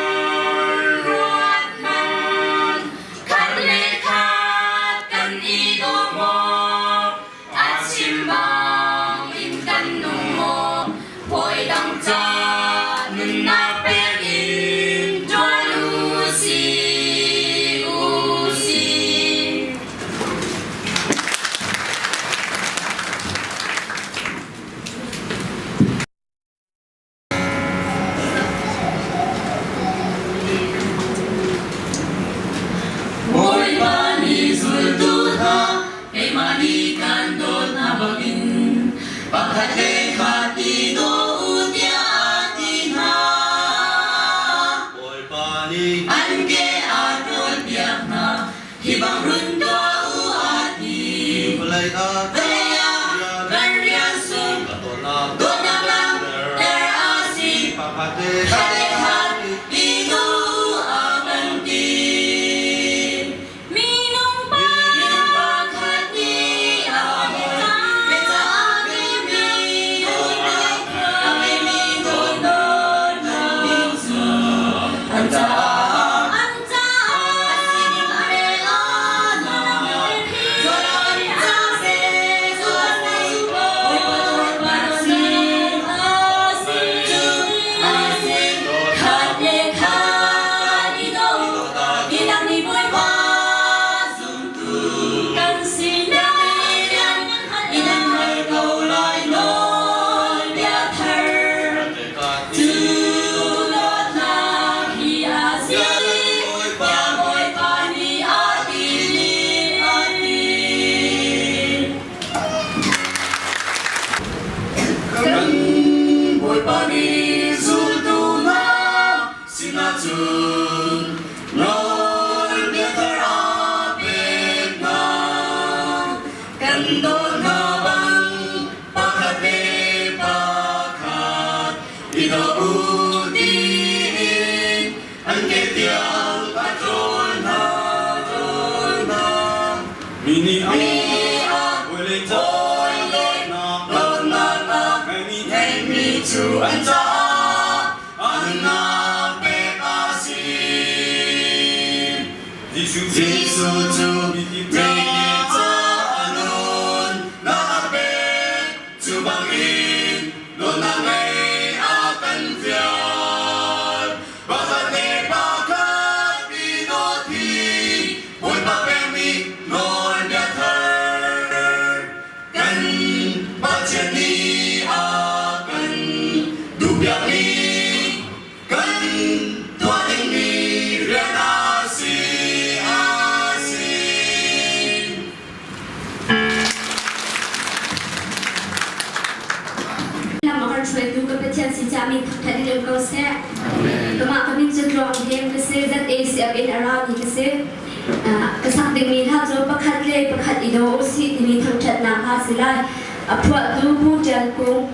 ruat hmanh. Khat le khat kan i daw maw? A chim bang in kan nung maw? Hawi dang ca nunnak pek in ṭuan u sih, u sih. Bawipa nih zultu hna keimah nih kan dawt hna bangin pakhat le khat i daw u tiah a ti hna. Bawipa nih an ke a ṭawlpiak hna. Hi bang run tuah u a ti. Vawlei ah Vawlei ah kan rian sung dawtnak langhter a si. Pakhat le Khat le khat i daw u a kan ti. Minung pakhat nih a caah mi dawtnak a ngeimi dawtnak cu an caah an caah sining a rel Cu dawtnak hi a si, tiah Bawipa nih a ti, a ti. Kan Bawipa nih zultu hna sinah cun nawlbia thar a pek hna. Kan dawt hna bang pakhat le pakhat i daw u tiin an ke tiang a ṭawl hna, ṭawl hna. Mi nih a Mi a vawlei vawlei dawtnak a ngeimi cu an caah a nunnak pek a si. Jesuh Jesuh cu mikip mikip caah a nunnak a pek. Cu bangin dawtnak ngei a kan fial. Pakhat le pakhat i dawt hi Bawipa pekmi nawlbia thar. Kan Pathian nih a kan duhpiakmi kan tuah dingmi rian a si, a si. Lam a kan hruaitu ka Pathian sin ca min thangṭhat in um ko seh. Kamah ka min cu Tluang Hem ka si, ZACF in a rami ka si. Ka sak dingmi hla cu pakhat le pakhat i daw u sih timi thangṭhatnak hla si lai. A phuahtu Pu Ṭial Kung.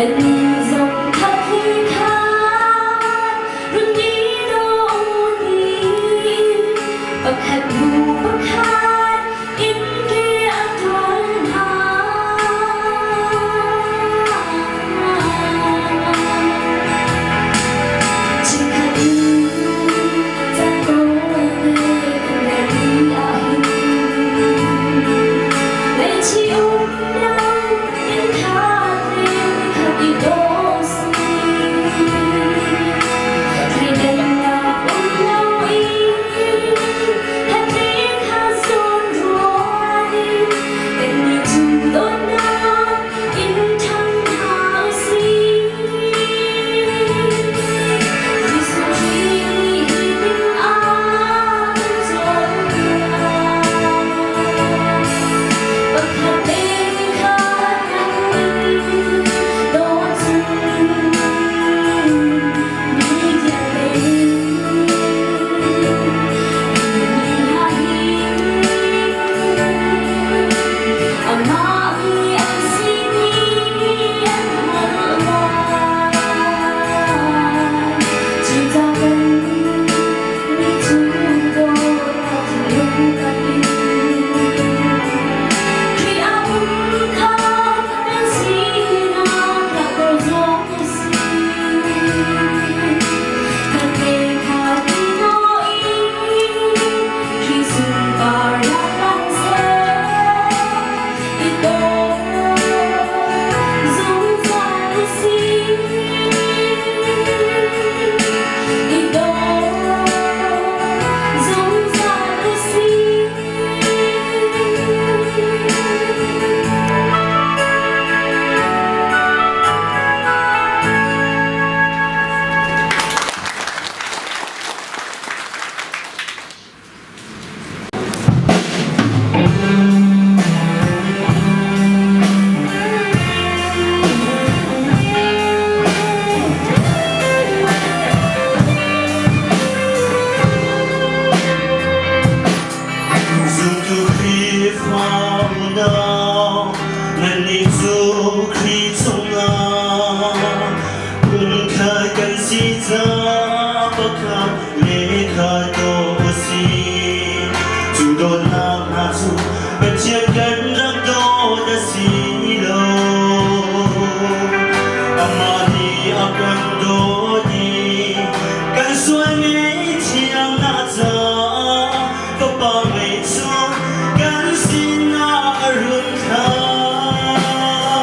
Nannih zong khat hi khan run i daw u tiin pakhat hnu pakhat in ke a ṭawl hna. Chikkhat in caan tawite kan ngeih ahhin ngaihchih um lo in khat le khat i daw sih. Thleidannak um loin khat le khat zawn ruat in kannih cu dawtnak in ṭhang hna u sih. Jesuh Khrih nih hitin a kan cawnpiak. Pakhat le khat nan dawt cun mi vialte mi hna hi amah mi an si ti an hngalh lai. Cucaah kan nih cu dawtnak thinlung kan in Khrih ah pumkhat kan sinak langhter zong a si. Khat le khat i daw in Khrih sunparnak lang seh. I daw zungzal u sih. I daw zungzal u sih. Zumtu Khrihfa unau, nannih cu Khrih chungah pumkhat kan si caah pakhat le khat dawh a si. Cu dawtnak hna cu Pathian kan rak dawt a si lo. Amah nih a kan dawt i kan sual ngaihthiamnak caah Fapa ngei cu kan sinah a run thlah.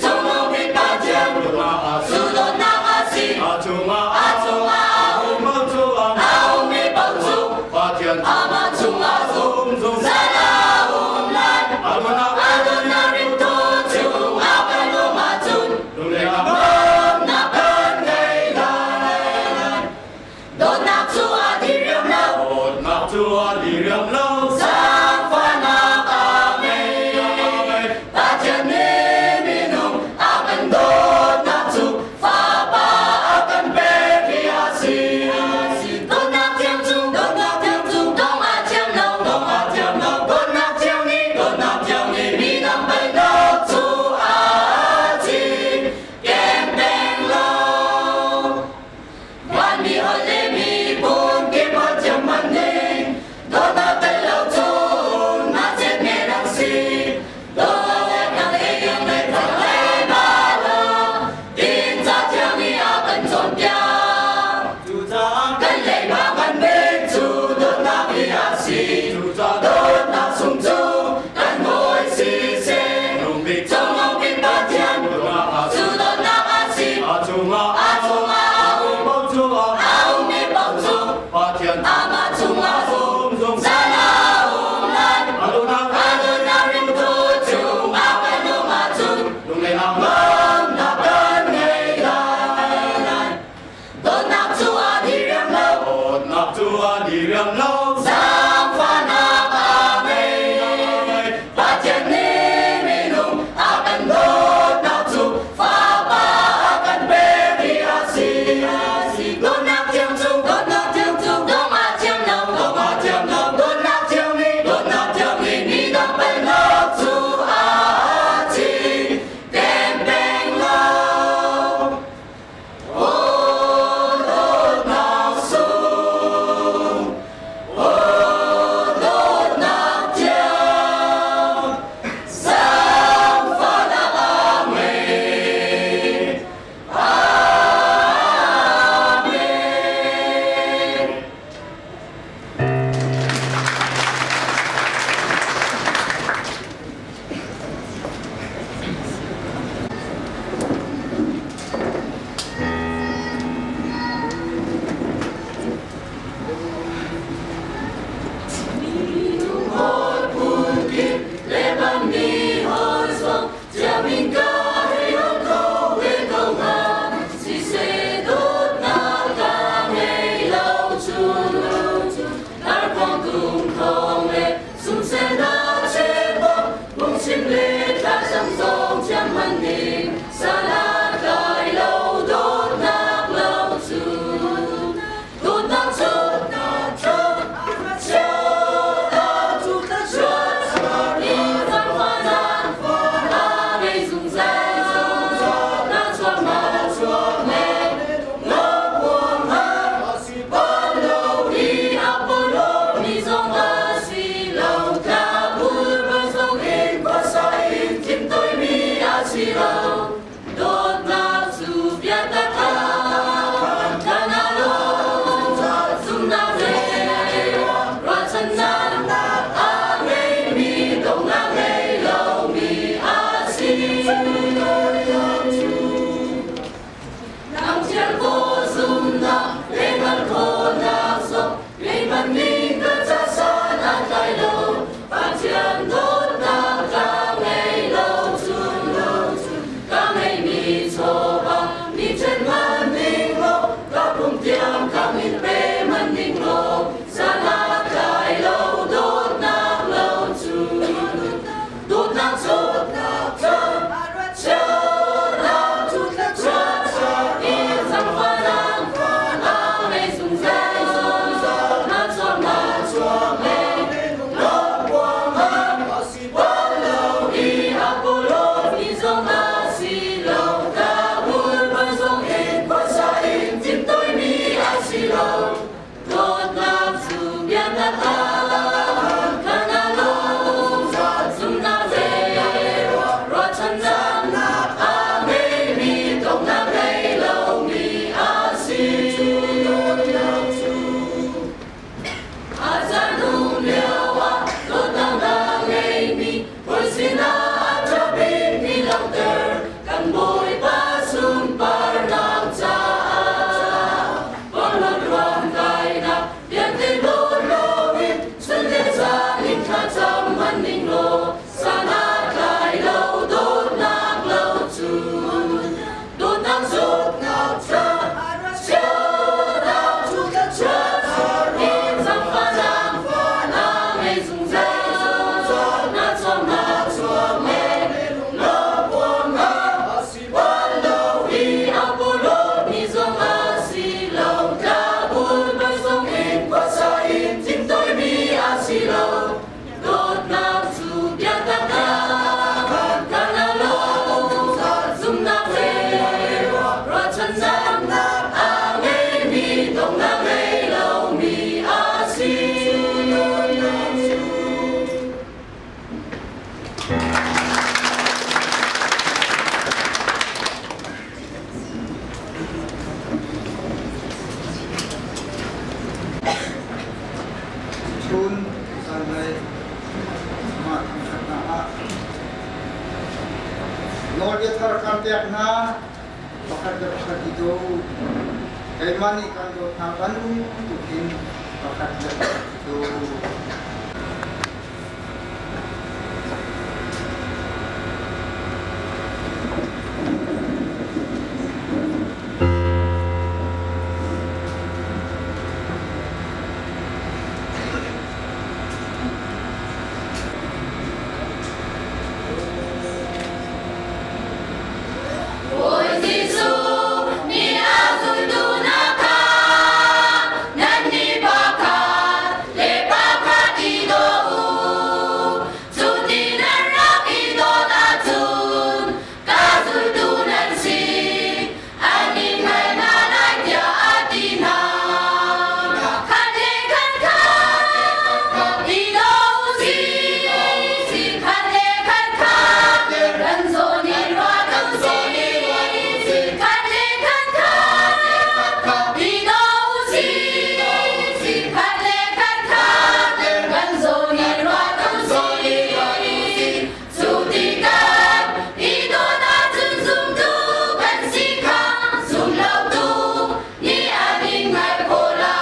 Cungnung bik Pathian cu dawtnak a si. A chungah a um a ummi paoh cu amah chungah zungzal a um lai. A dawtnak rimthaw chungah kan um ahcun nuamhnak kan ngei lai. Dawtnak cu a diriam lo. Dawtnak cu a diriam lo. Zaangfahnak a ngei. Pathian nih minung a kan dawtnak cu Fapa a kan pek hi a si. Dawtnak thiang cu dawtnak thiang cu dong a thiam lo. Dong a thiam lo. Dawtnak thiang nih dawtnak thiang nih mi dang palhnak cu a chim. Kem peng lo. Vanmi holh le miphun kip holh thiam hmanh ning dawtnak tel lo cun ngakchiat men an si. Dawtnak le iang le thang le ba lo tin ca thiang nih a kan cawnpiak. Cucaah kan leiba kan bik cu dawtnak hi a si. Cucaah dawtnak sung cu kan hawi siseh. Cungnung bik Pathian cu dawtnak a si. A chungah a ummi paoh cu amah chungah zungzal a um lai. A dawtnak rimtu chungah kan um ahcun nuamhnak kan ngei lai. Dawtnak cu a diriam lo. Dawtnak cu a diriam lo. Zaangfahnak a ngei. Pathian nih minung a kan dawtnak cu Fapa a kan pek hi a si. Dawtnak thiang cu dawtnak thiang cu dong a thiam lo. Dong a thiam lo. Dawtnak thiang nih dawtnak thiang nih mi dang palhnak cu a chim. Kem peng lo. pek hna, pakhat le pakhat i daw u. Keimah nih kan dawt hna bantukin pakhat le pakhat i daw u. Bawi Jesuh nih a zultu hna kha nannih pakhat le pakhat i daw u. Cu ti nan rak i dawt ahcun ka zultu nan si. An in hngal hna lai tiah a ti hna. Khat le khat kha i daw u sih. Khat le khat kha kan zawn i ruat u sih. Khat le khat kha i daw u sih. Khat le khat kha kan zawn i ruat u sih. Cu tikah i dawt ahcun zumtu kan si kha zumlotu nih an in hngalh khawh lai.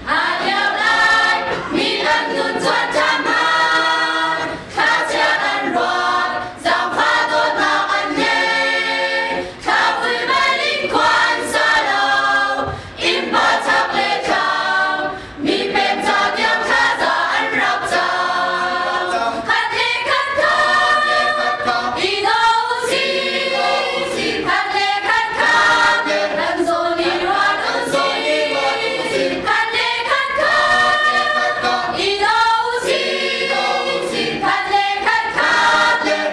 Hlan lio lai mi an nun cuan ṭhan hmanh, thlachiat an ruat, zaangfah dawtnak an ngei. Thla vui bal in khua an sa lo, innpa chak le thlang, Mi pem ca tiang thlaza an rak cam. Khat le khat kha i daw usih. Khat le khat kha kan zawn i ruat usih. Khat le khat kha i daw usih. Khat le khat kha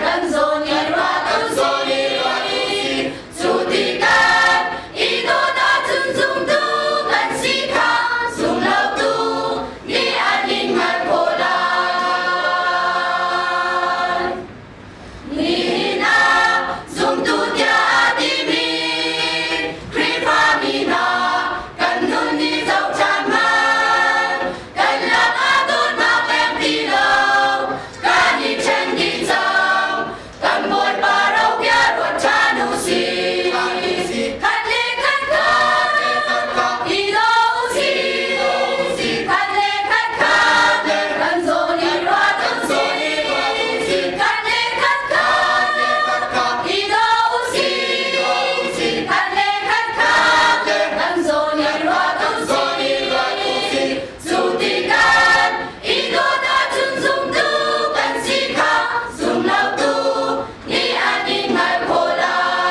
kan zawn i ruat usih. Cu tikah i dawt ahcun zumtu kan si kha zumlotu nih an in hngalh khawh lai. Nihin ah zumtu tiah aa timi Khrihfami hna kan nun nih zoh ṭhan hmanh. Kan lakah dawtnak leng ti lo, kan i ṭhen dih cang. Kan Bawipa robia ruat ṭhan u sih. Khat le khat kha i daw u sih. Khat le khat kha kan zawn i ruat u sih. Khat le khat kha i daw u sih. Khat le khat kha kan zawn i ruat u sih. Cu tikah i dawt ahcun zumtu kan si kha zumlotu nih an in hngalh khawh lai.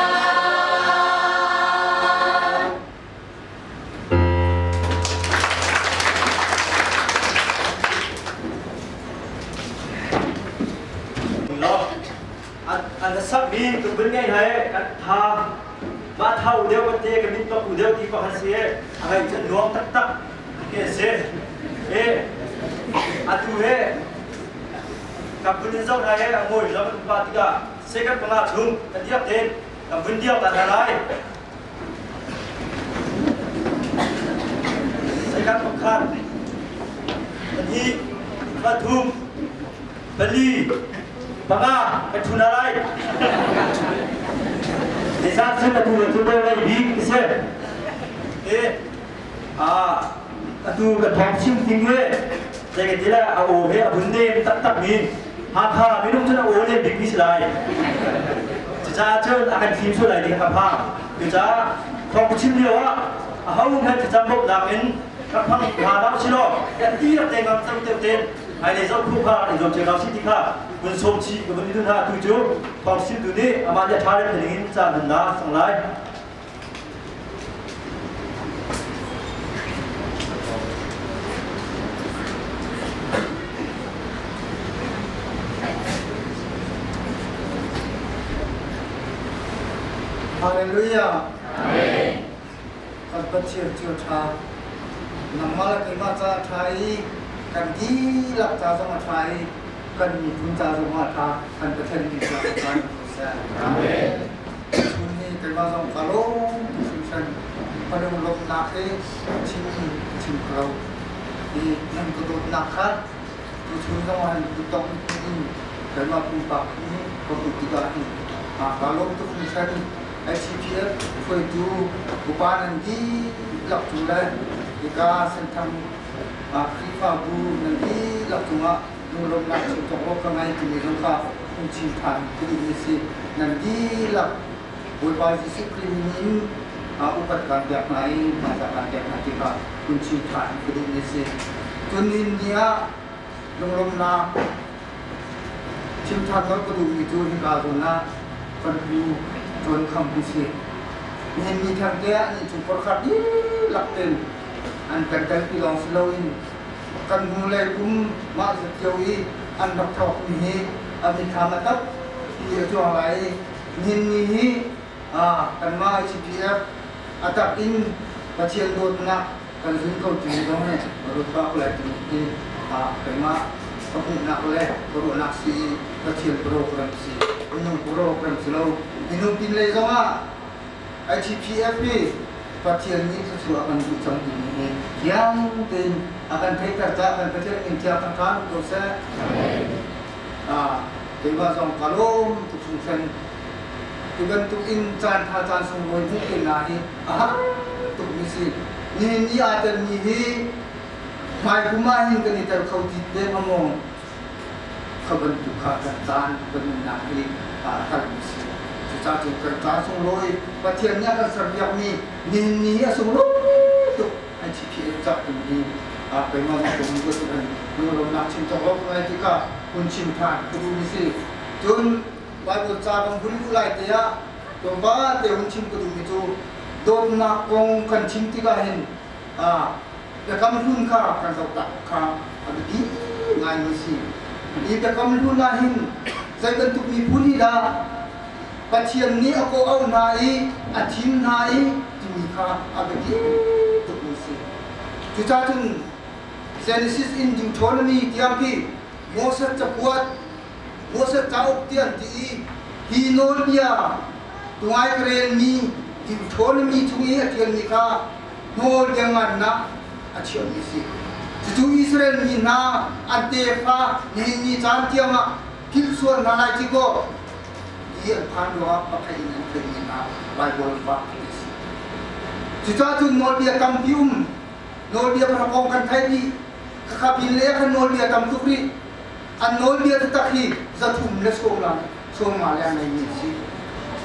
An sakmi tumbun ngei he kan tha ma thau deuh kan te kan min tok deuh ti pakhat si a ngai cun nuam taktak ke si e atu he ka vun in zoh lai he a ngoi lam kan pa tikah second panga chung kan diak ten kan vun diak ta hna lai second pakhat pahnih pathum pali panga kan thu na lai Desa cun atu cu lai bik si e atu kan thawng chim ting he zei ka ti lai a aw he a vun nem taktak mi Hakha minung cun a aw nem bik mi si lai cucaah cun a kan fim sual lai ding ka phang cucaah thawng chim lio ah a ho hmanh thlacam bawmhnak in rak phang hna lo si law kan ti rak te ngam cang te ten hmailei zoh khu kha in zuam cio hna usih ti kha vun sawm chih ka vun i dun hna tu cu thawng chimtu nih amah nih a ṭha rem ding in caan hmannak sang lai. Hallelujah. Amen. Kan Pathian cu a ṭha. Nangmah le keimah ca a ṭha i kan dihlak ca zong a ṭha i kan miphun ca zong a ṭha. Kan Pathian min ca a ṭha in seh. Amen. Chun hi keimah zong ka lawm hringhran. Ka lunglawmhnak hi chim chim kho lo. Hi nan ka dawtnak kha tuchun zong ah hin kutdong in. Keimah pumpak hi ka hmuh tikah hin kaa lawm tuk hringhran. ICPF hruaitu upa nan dihlak cung le hika Senthang Khrihfabu nan dihlak cungah lunglawmhnak chim cawk awk ka ngei timi zong kha hun chim ṭhan ka duhmi a si. Nan dihlak Bawipa Jesuh Khrih min in upat kaan pek hna i hmaizah kaan pek hna ti kha hun chim ṭhan ka duhmi a si. Cun nihin ni ah lunglawmhnak chim ṭhan colh ka duhmi cu hika zawn ah kan pu John Kham hi si. Nihin ni thengte ah an innchung pakhat dihlak tein an kan telpi lawng si loin kan hnulei kum mah zatio i an rak tlawkmi hi a mithlam a tap ti a cuang lai i nihin ni hi kanmah ICPF a tak in Pathian dawtnak kan zun ko timi zong hi ruat bak lai timi hi keimah ka hmuhnak le ka ruahnak si i Pathian program si minung program si lo. Minung pinlei zongah ITPF hi Pathian nih thluachuah a kan duh cang timi hi fiang tein a kan theihter caah kan Pathian min thiang thangṭha ko seh. Keimah zong ka lawm tuk hringhran. Hi bantuk in caan ṭha caan sunglawi hmuh te hna hi a har tukmi si. Nihin ni aa telmi hi hmaikum ah hin kan i tel kho ti te hnga maw? Kha bantuk kha kan caan kan nunnak hi a kalmi si. Cucaah cun kan caan sunglawi Pathian nih a kan serpiakmi nihin ni hi a sunglawi tuk. An CPA cak tu hi keimah nih ka mu ka lunglawmhnak chim cawk lo ngai tikah hun chim ṭhan ka duhmi si. Cun Bible ca kan hun luh lai te ah tlawmpal te hun chim ka duhmi cu dawtnak kong kan chim tikah hin biakam hlun kha kan zoh tak kha a biapi ngaimi si. Hi biakam hlun ah hin zei bantuk miphun hi dah Pathian nih a kawh-auh hna i a thim hna i timi kha a biapi tukmi si. Cucaah cun Genesis in Deuteronomy tiang khi Moses cakuat Moses cauk ti an ti i hi nawlbia tungai ka relmi Deuteronomy chung i a ṭialmi kha nawlbia ngannak a chiahmi si. Cucu Israel mi hna an tefa nihin ni caan tiangah philh sual hna lai ci kaw ti an phan ruangah pakhat in an theihmi hna Baibal bak ti a si. Cucaah cun nawlbia tampi um nawlbia pakhat kong kan theih dih. Khakha pin le khan nawlbia tam tuk rih. An nawlbia taktak hi 300 le 150 le a ngeimi an si.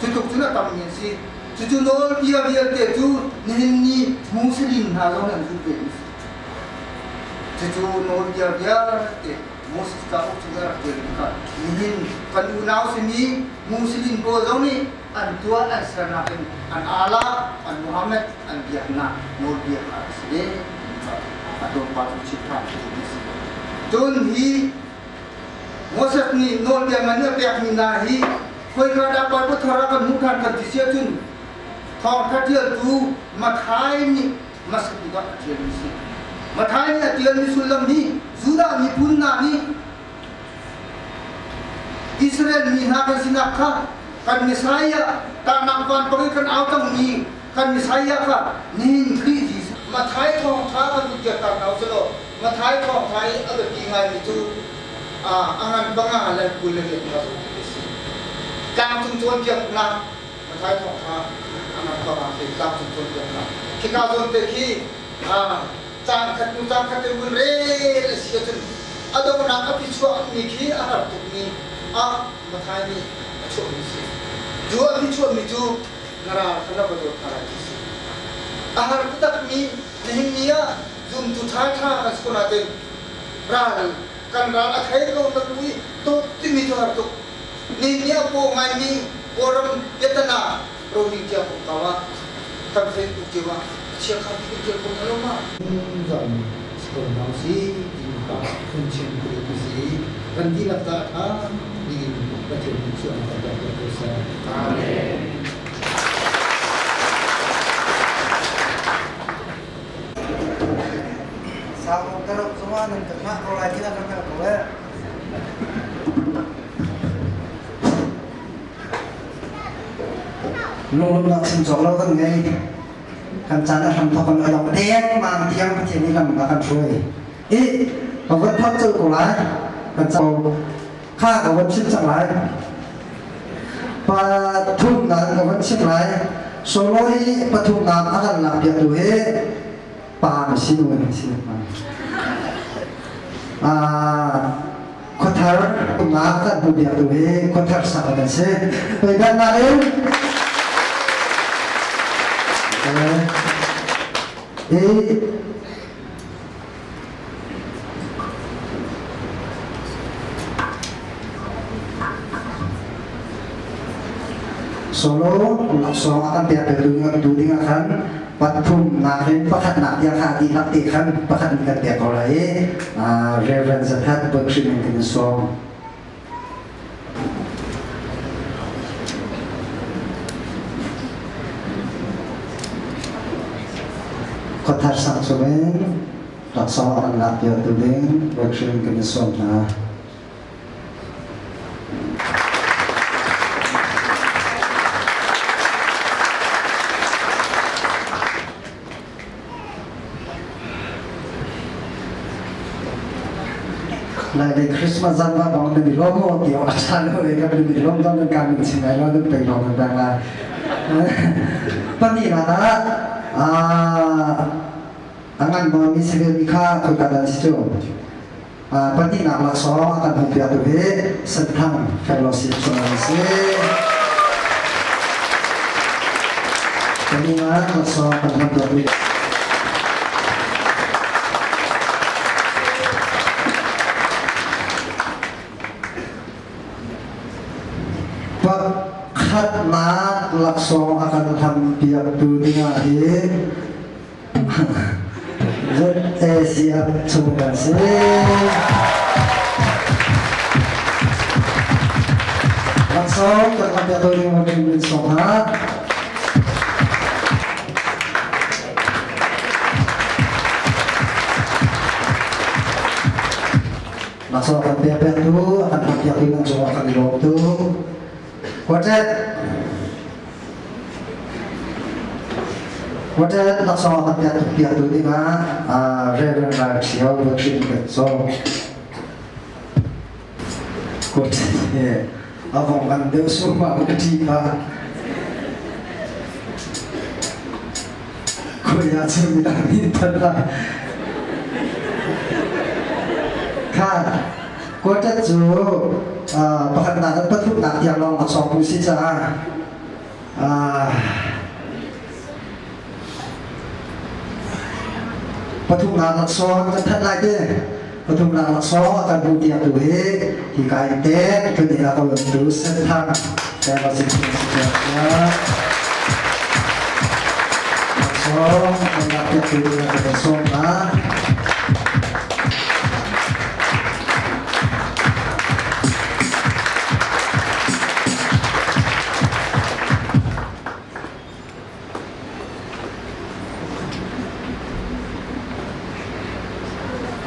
Cu tluk cun a tammi an si. Cucu nawlbia vialte cu nihin ni Muslim hna zong nih an zulh ve mi si. Cucu nawlbia vialte Moses cauk chung a rak ṭialmi kha nihin kan unau simi Muslim pawl zong nih an tuah an sernak in an Allah, an Muhammad an biaknak nawlbia kha a si ve a tlawmpal cu chim ṭhan cu ti si. Cun hi Moses nih nawlbia ngan a pekmi hna hi khoika dah Bible thar ah kan hmuh ṭhan kan ti si ahcun thawngṭha ṭialtu Matthai nih hmasa bik ah a ṭialmi si. Matthai nih a ṭialmi sullam hi Judah miphun hna nih Israel mi hna kan sinak kha kan Messiah tahnak vanpang in kan au cangmi kan Messiah kha nihin Khrih Jesuh Matthai thawngṭha kan hun kirter hna usih Matthai thawngṭha i a biapi ngaimi cu a ngan panga le 28 kha a si. Tlangcung cawnpiaknak Matthai thawngṭha a ngan panga khi tlangcung cawnpiaknak khika zawn te khi caan khat hnu caan khat in vun rel a si ahcun a donghnak a phichuahmi khi a har tukmi ah Matthai nih a chuahmi a si. Cu a phichuahmi cu na ral kha na va dawt hna lai ti a si. A har taktakmi nihin ni ah zumtu ṭhaṭha kan si ko nain ral kan ral a thei ko na ku i dawt timi cu har tuk. Nihin ni a paw ngaimi Kawlram Vietnam Rohingya kongkau ah kan Facebook cio ah a chiakha bik in ṭial ko hna lo ma? Zong si ko hna usih timi kha hun chim ka duh mi si. Kan dihlak caah ṭha dingin Pathian nih chuahnak kan pek piak ko seh. Amen. Sau ka rok zongah nan ka hngah ko lai ti kan hngalh ko eh. Lunglawmhnak chim cawk lo kan ngei. Kan caan a hram thawk kan along dengmang tiang Pathian nih lam a kan hruai. I ka van thawk colh ko lai. Kan caan. Kha ka van chim cang lai. Pathumnak ka van chim lai. Solo hi pathumnak a kan lak piaktu hi pa na si nu na si. Khuathar umnak kan hmu piaktu hi khuathar sak kan si. Peidannak in hi Solo laksawng a kan pek tu ding ah khan pathumnak in pakhatnak tiang kha dihlak te khan pakhat in kan pek ko lai i Reverend Zathat Bawi in kan sawm. Khuathar sang chungin laksawng a kan lakpiaktu ding Bawi kan i sawm hna. Lai le Christmas zan va bang nan i lawm maw ti awk a ṭha lo e kan i lawm dong nan kaan min chim lai lo nan pei lawm nan pek lai. Pahnihnak ah a ngan bawmi savemi kha khoika dah si cu? Pahnihnak laksawng a kan hmuhpiaktu hi Senthang Fellowship cu an si. Pahnihnak laksawng kan hmuhpiaktu Pakhatnak laksawng a kan hlampiaktu dingah hin ZACF chung kan si. Laksawng kan hlampiaktu ding ah min sawm hna. Laksawng kan pek piaktu, a kan hlam piaktu nan cungah kan i lawm tuk. Quartet Quartet laksawng kan pek piaktu dingah Reverend Ral Ṭhio Bakrin kan sawm. Quartet hi a vong ngan deuh sumah ka ṭi pah. Khuai ah cun midang nih tan lai. Kha quartet cu pakhatnak in pathumnak tiang lawng laksawng pu si caah pathumnak laksawng kan thanh lai te. Pathumnak laksawng a kan hmuh tiang tu hi hi ka in te tuni a ka tu Senthang Fellowship Laksawng kan lak piak tu ding ah kan sawm hna.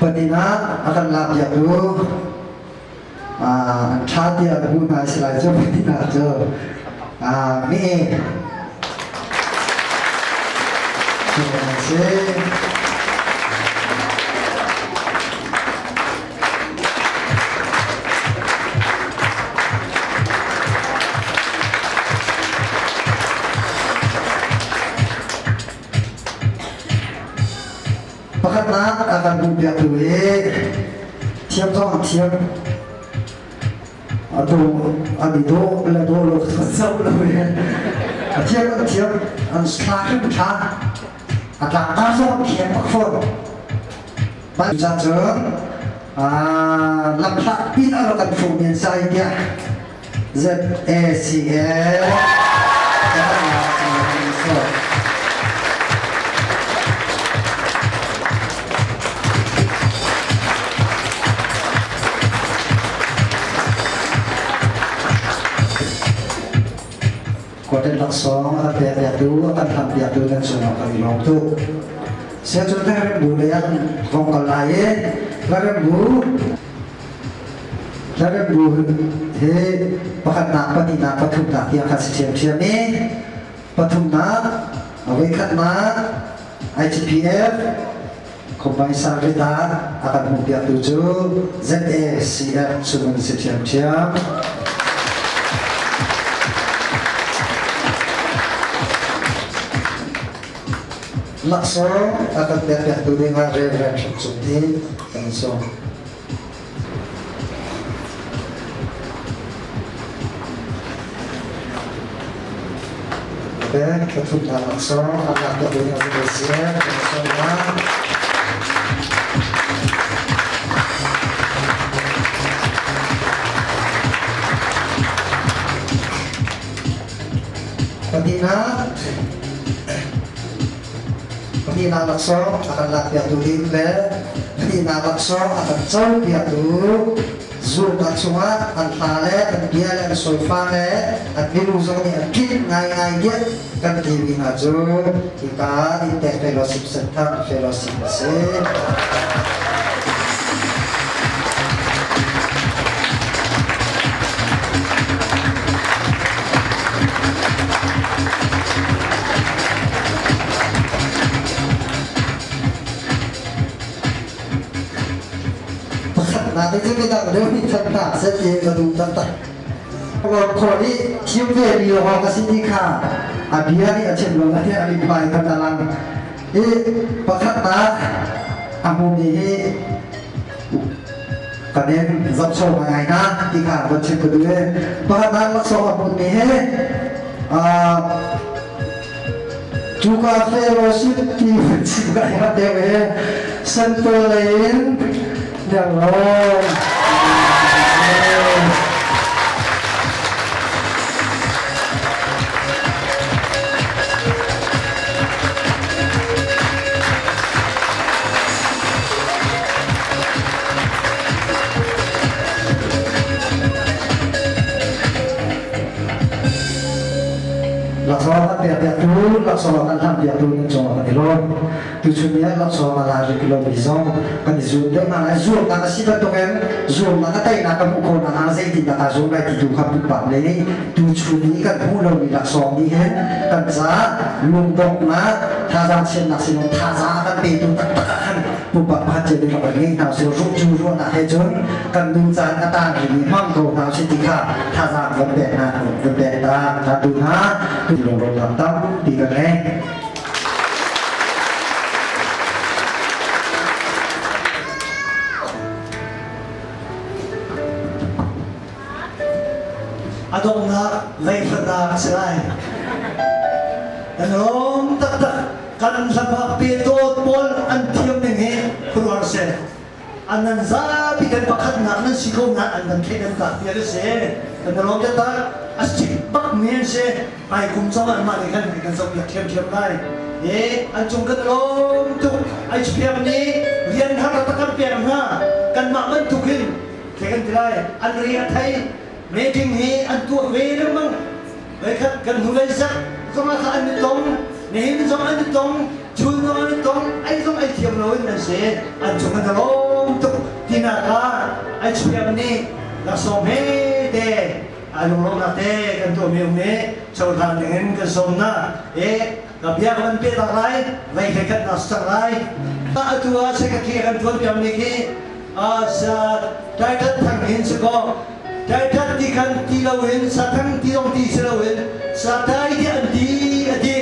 Panin ah a kan lak piaktu an ṭha tiah ka hmuh hna si lai cu panin ah cu mi si. Pakhatnak a kan hmuhpiaktu hi thiam zong an thiam. Atu an i dawh le dawh lo zoh lo in a thiam an thiam an thla hrim thla a tlangtar zong an thiam bak fawn. Cucun lamhlat pin a rak kan fuh men sai tiah ZACL Quartet laksawng a kan pek piaktu, a kan hlam piaktu nan cungah kan i lawm tuk. Siacun hlarembu lei ah vong kal lai i hlarembu hlarembu hi pakhatnak, pahnihnak, pathumnak tiang kha si ṭhiamṭhiam i pathumnak, voikhatnak, IGPF. Khuapai Sarita a kan hmuhpiaktu cu ZACF chung an si ṭhiamṭhiam. Laksawng a kan pekpiaktu dingah Reverend Hram Cung Tin kan sawm. Okay, pathumnak laksawng an lak piaktu ding ZACF kan sawm hna. Pahnihnak pahnihnak laksawng a kan lakpiaktu ding le pahnihnak laksawng a kan copiaktu zulnak chungah an hla le an bia le an solfa le an milu zong nih an ṭih ngaingai diah kan timi hna cu hika Intek Fellowship Center Fellowship a si. Pakhatnak hi cu midang deuh nih that hna seh ti ka duh taktak. Khawh i thim ve mi lawng ka si ti kha a bia nih a chim lo na tiah a mithmai kha a lang. I pakhatnak a hmumi hi kan in zohcho ngai hna ti kha von chim ka duh i pakhatnak laksawng a hmumi hi cuka fellowship ti chim ka herh deuh i Central lei in Nianglawng. Laksawng kan pek piaktu, laksawng kan hlam piaktu nan cungah kan i lawm. Tuchun ni ah laksawng a la rih lomi zong kan i zuam deuh hna lai. Zuamnak a si bantukin zuamnak a teinak ka hmuh khawh nakhnga zeitindah kaa zuam lai ti tu kha pumpak lei nih tuchun ni kan hmuh lomi laksawng nih hin kan caah lungdonghnak thazaang chiatnak sinung thazaang a kan petu taktak ah khan pumpak pakhat cio nih rak ngei hna usih ruh cu ruahnak he cun kan nun caan a tang rihmi hmang ko hna usih ti kha thazaang van pek hna van pek ta ta tu hna tu lungrawlnak tampi kan ngei. A donghnak leihrat a si lai. Kan lawm taktak kan hlapak pe dawt pawl an thiam ning hi khuaruahhar si. An nan zapi kan pakhatnak nan si ko nain an kan theih nan tak ti a si. Kan lawm taktak a sik bak mi an si. Hmai kum zong ah mah nih khan kan zohpiak ṭhiamṭhiam lai. E an cung kan lawm tuk. HPM nih rian har tak kan pek hna. Kanmah bantuk hin the kan ti lai. An ri a thei. Meeting hi an tuah ve lengmang. Voikhat kan hnulei zarh zong ah kha an i tong. Nihin zong an i tong. Chun zong an i tong. Ei zong ei thiam loin an si. An cung kan lawm tuk. Tinak kha HPM nih laksawng he te lunglawmhnak te kan tuahmi um i cohlan dingin kan sawm hna i ka bia ka van peh tak lai vei hlei khat nak cang lai atu ah secretary kan tuan piak mi khi sa title thang hin si ko title ti khan ti loin sa thang ti zong ti si loin sa tai ti an ti a ti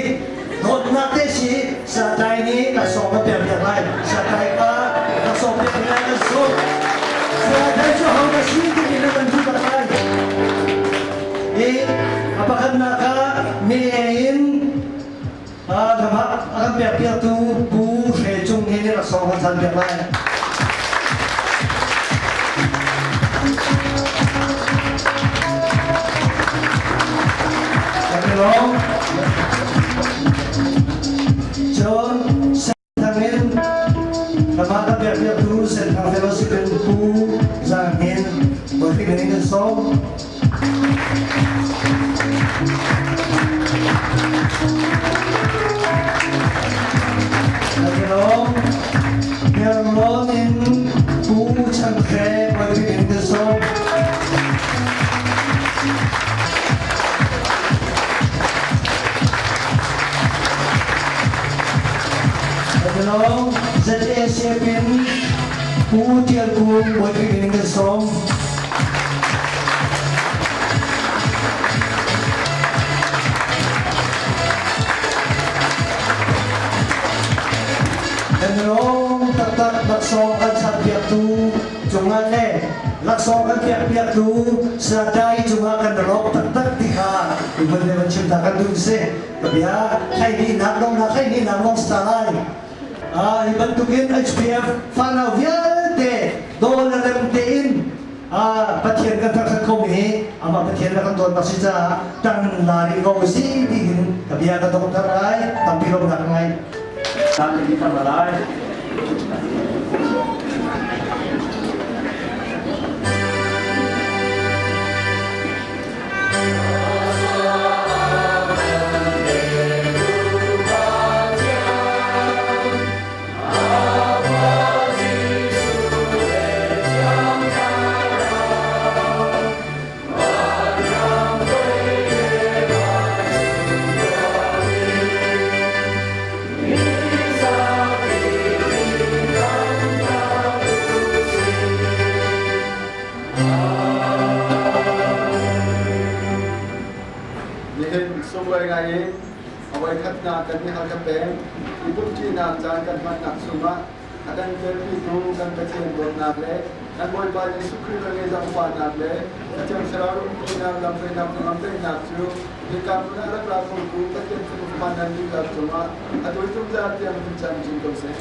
dawtnak te si sa tai nih ka sawm a pek piak lai sa tai ka ka sawm piak lai kan sawm sa tai cu ho ka si ti na kan duh tak lai i a pakhatnak ah mi in lamah a kan pek piaktu Pu Hre Cung hi nih laksawng kan chan piak lai. Kan i lawm. Cun Senthang in lamah kan pek piaktu Senthang Fellowship in Pu Zang Hnin Bawi in kan sawm. Hermon in Pu Chan Hre Bawi in kan sawm. Hello, ZACF in Pu Tial Kung Bawi Khrih min in kan sawm. Kan lawm taktak laksawng kan chanpiaktu cungah le laksawng kan pekpiaktu Sadai cungah kan lawm taktak ti kha ibun le van chim ta kan duh si. Ka bia thlai nak dong na thlai ni nak long sa lai. Hi bantukin HPF fanau vialte dol le rem tein Pathian kan thangṭhat khomi hi amah Pathian le kan dawtnak si caah ṭang la rih ko si tiin ka bia ka donghter lai tampi lawmhnak ka ngei. Tan ni tam lai. Nihin sunglawi ngai in a voikhatnak kan i Halkha peng i pumhṭinak caan kan hmannak chungah a kan telpitu kan Pathian dawtnak le kan Bawipa Jesuh Khrih velngeih zaangfahnak le Pathian Thlarau umpinak lamhruainak hnangamdaihnak cu hika hmun ah rak ra khotu Pathian fanu fapa nan dihlak cungah atu zungzal tiang hun camcin ko seh.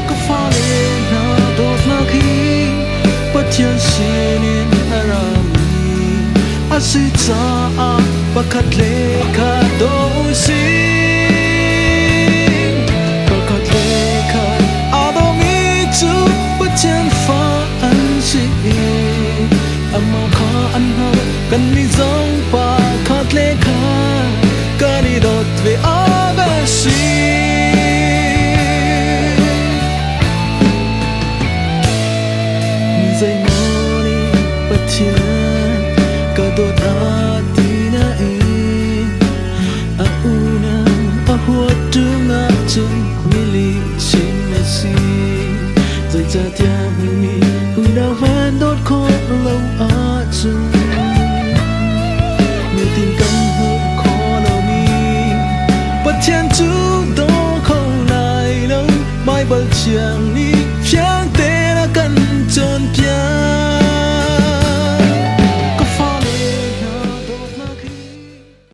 Ka fale hna dawtnak hi Pathian sinin a rami a si caah pakhat le khat daw usih. Pakhat le khat aa dawmi cu Pathian fa an si i amah kha an hngalh. Kannih zong pakhat le khat kan i dawt ve awk a si. Zeimaw nih Pathian ka dawt a ti nain a unau a huat ṭung ahcun mi lihchim a si. Zeicahtiah hmuhmi unau hmanh dawt khawh lo ahcun nitin kan hmuh khawh lomi Pathian cu daw kho lai lo Baibal thiang.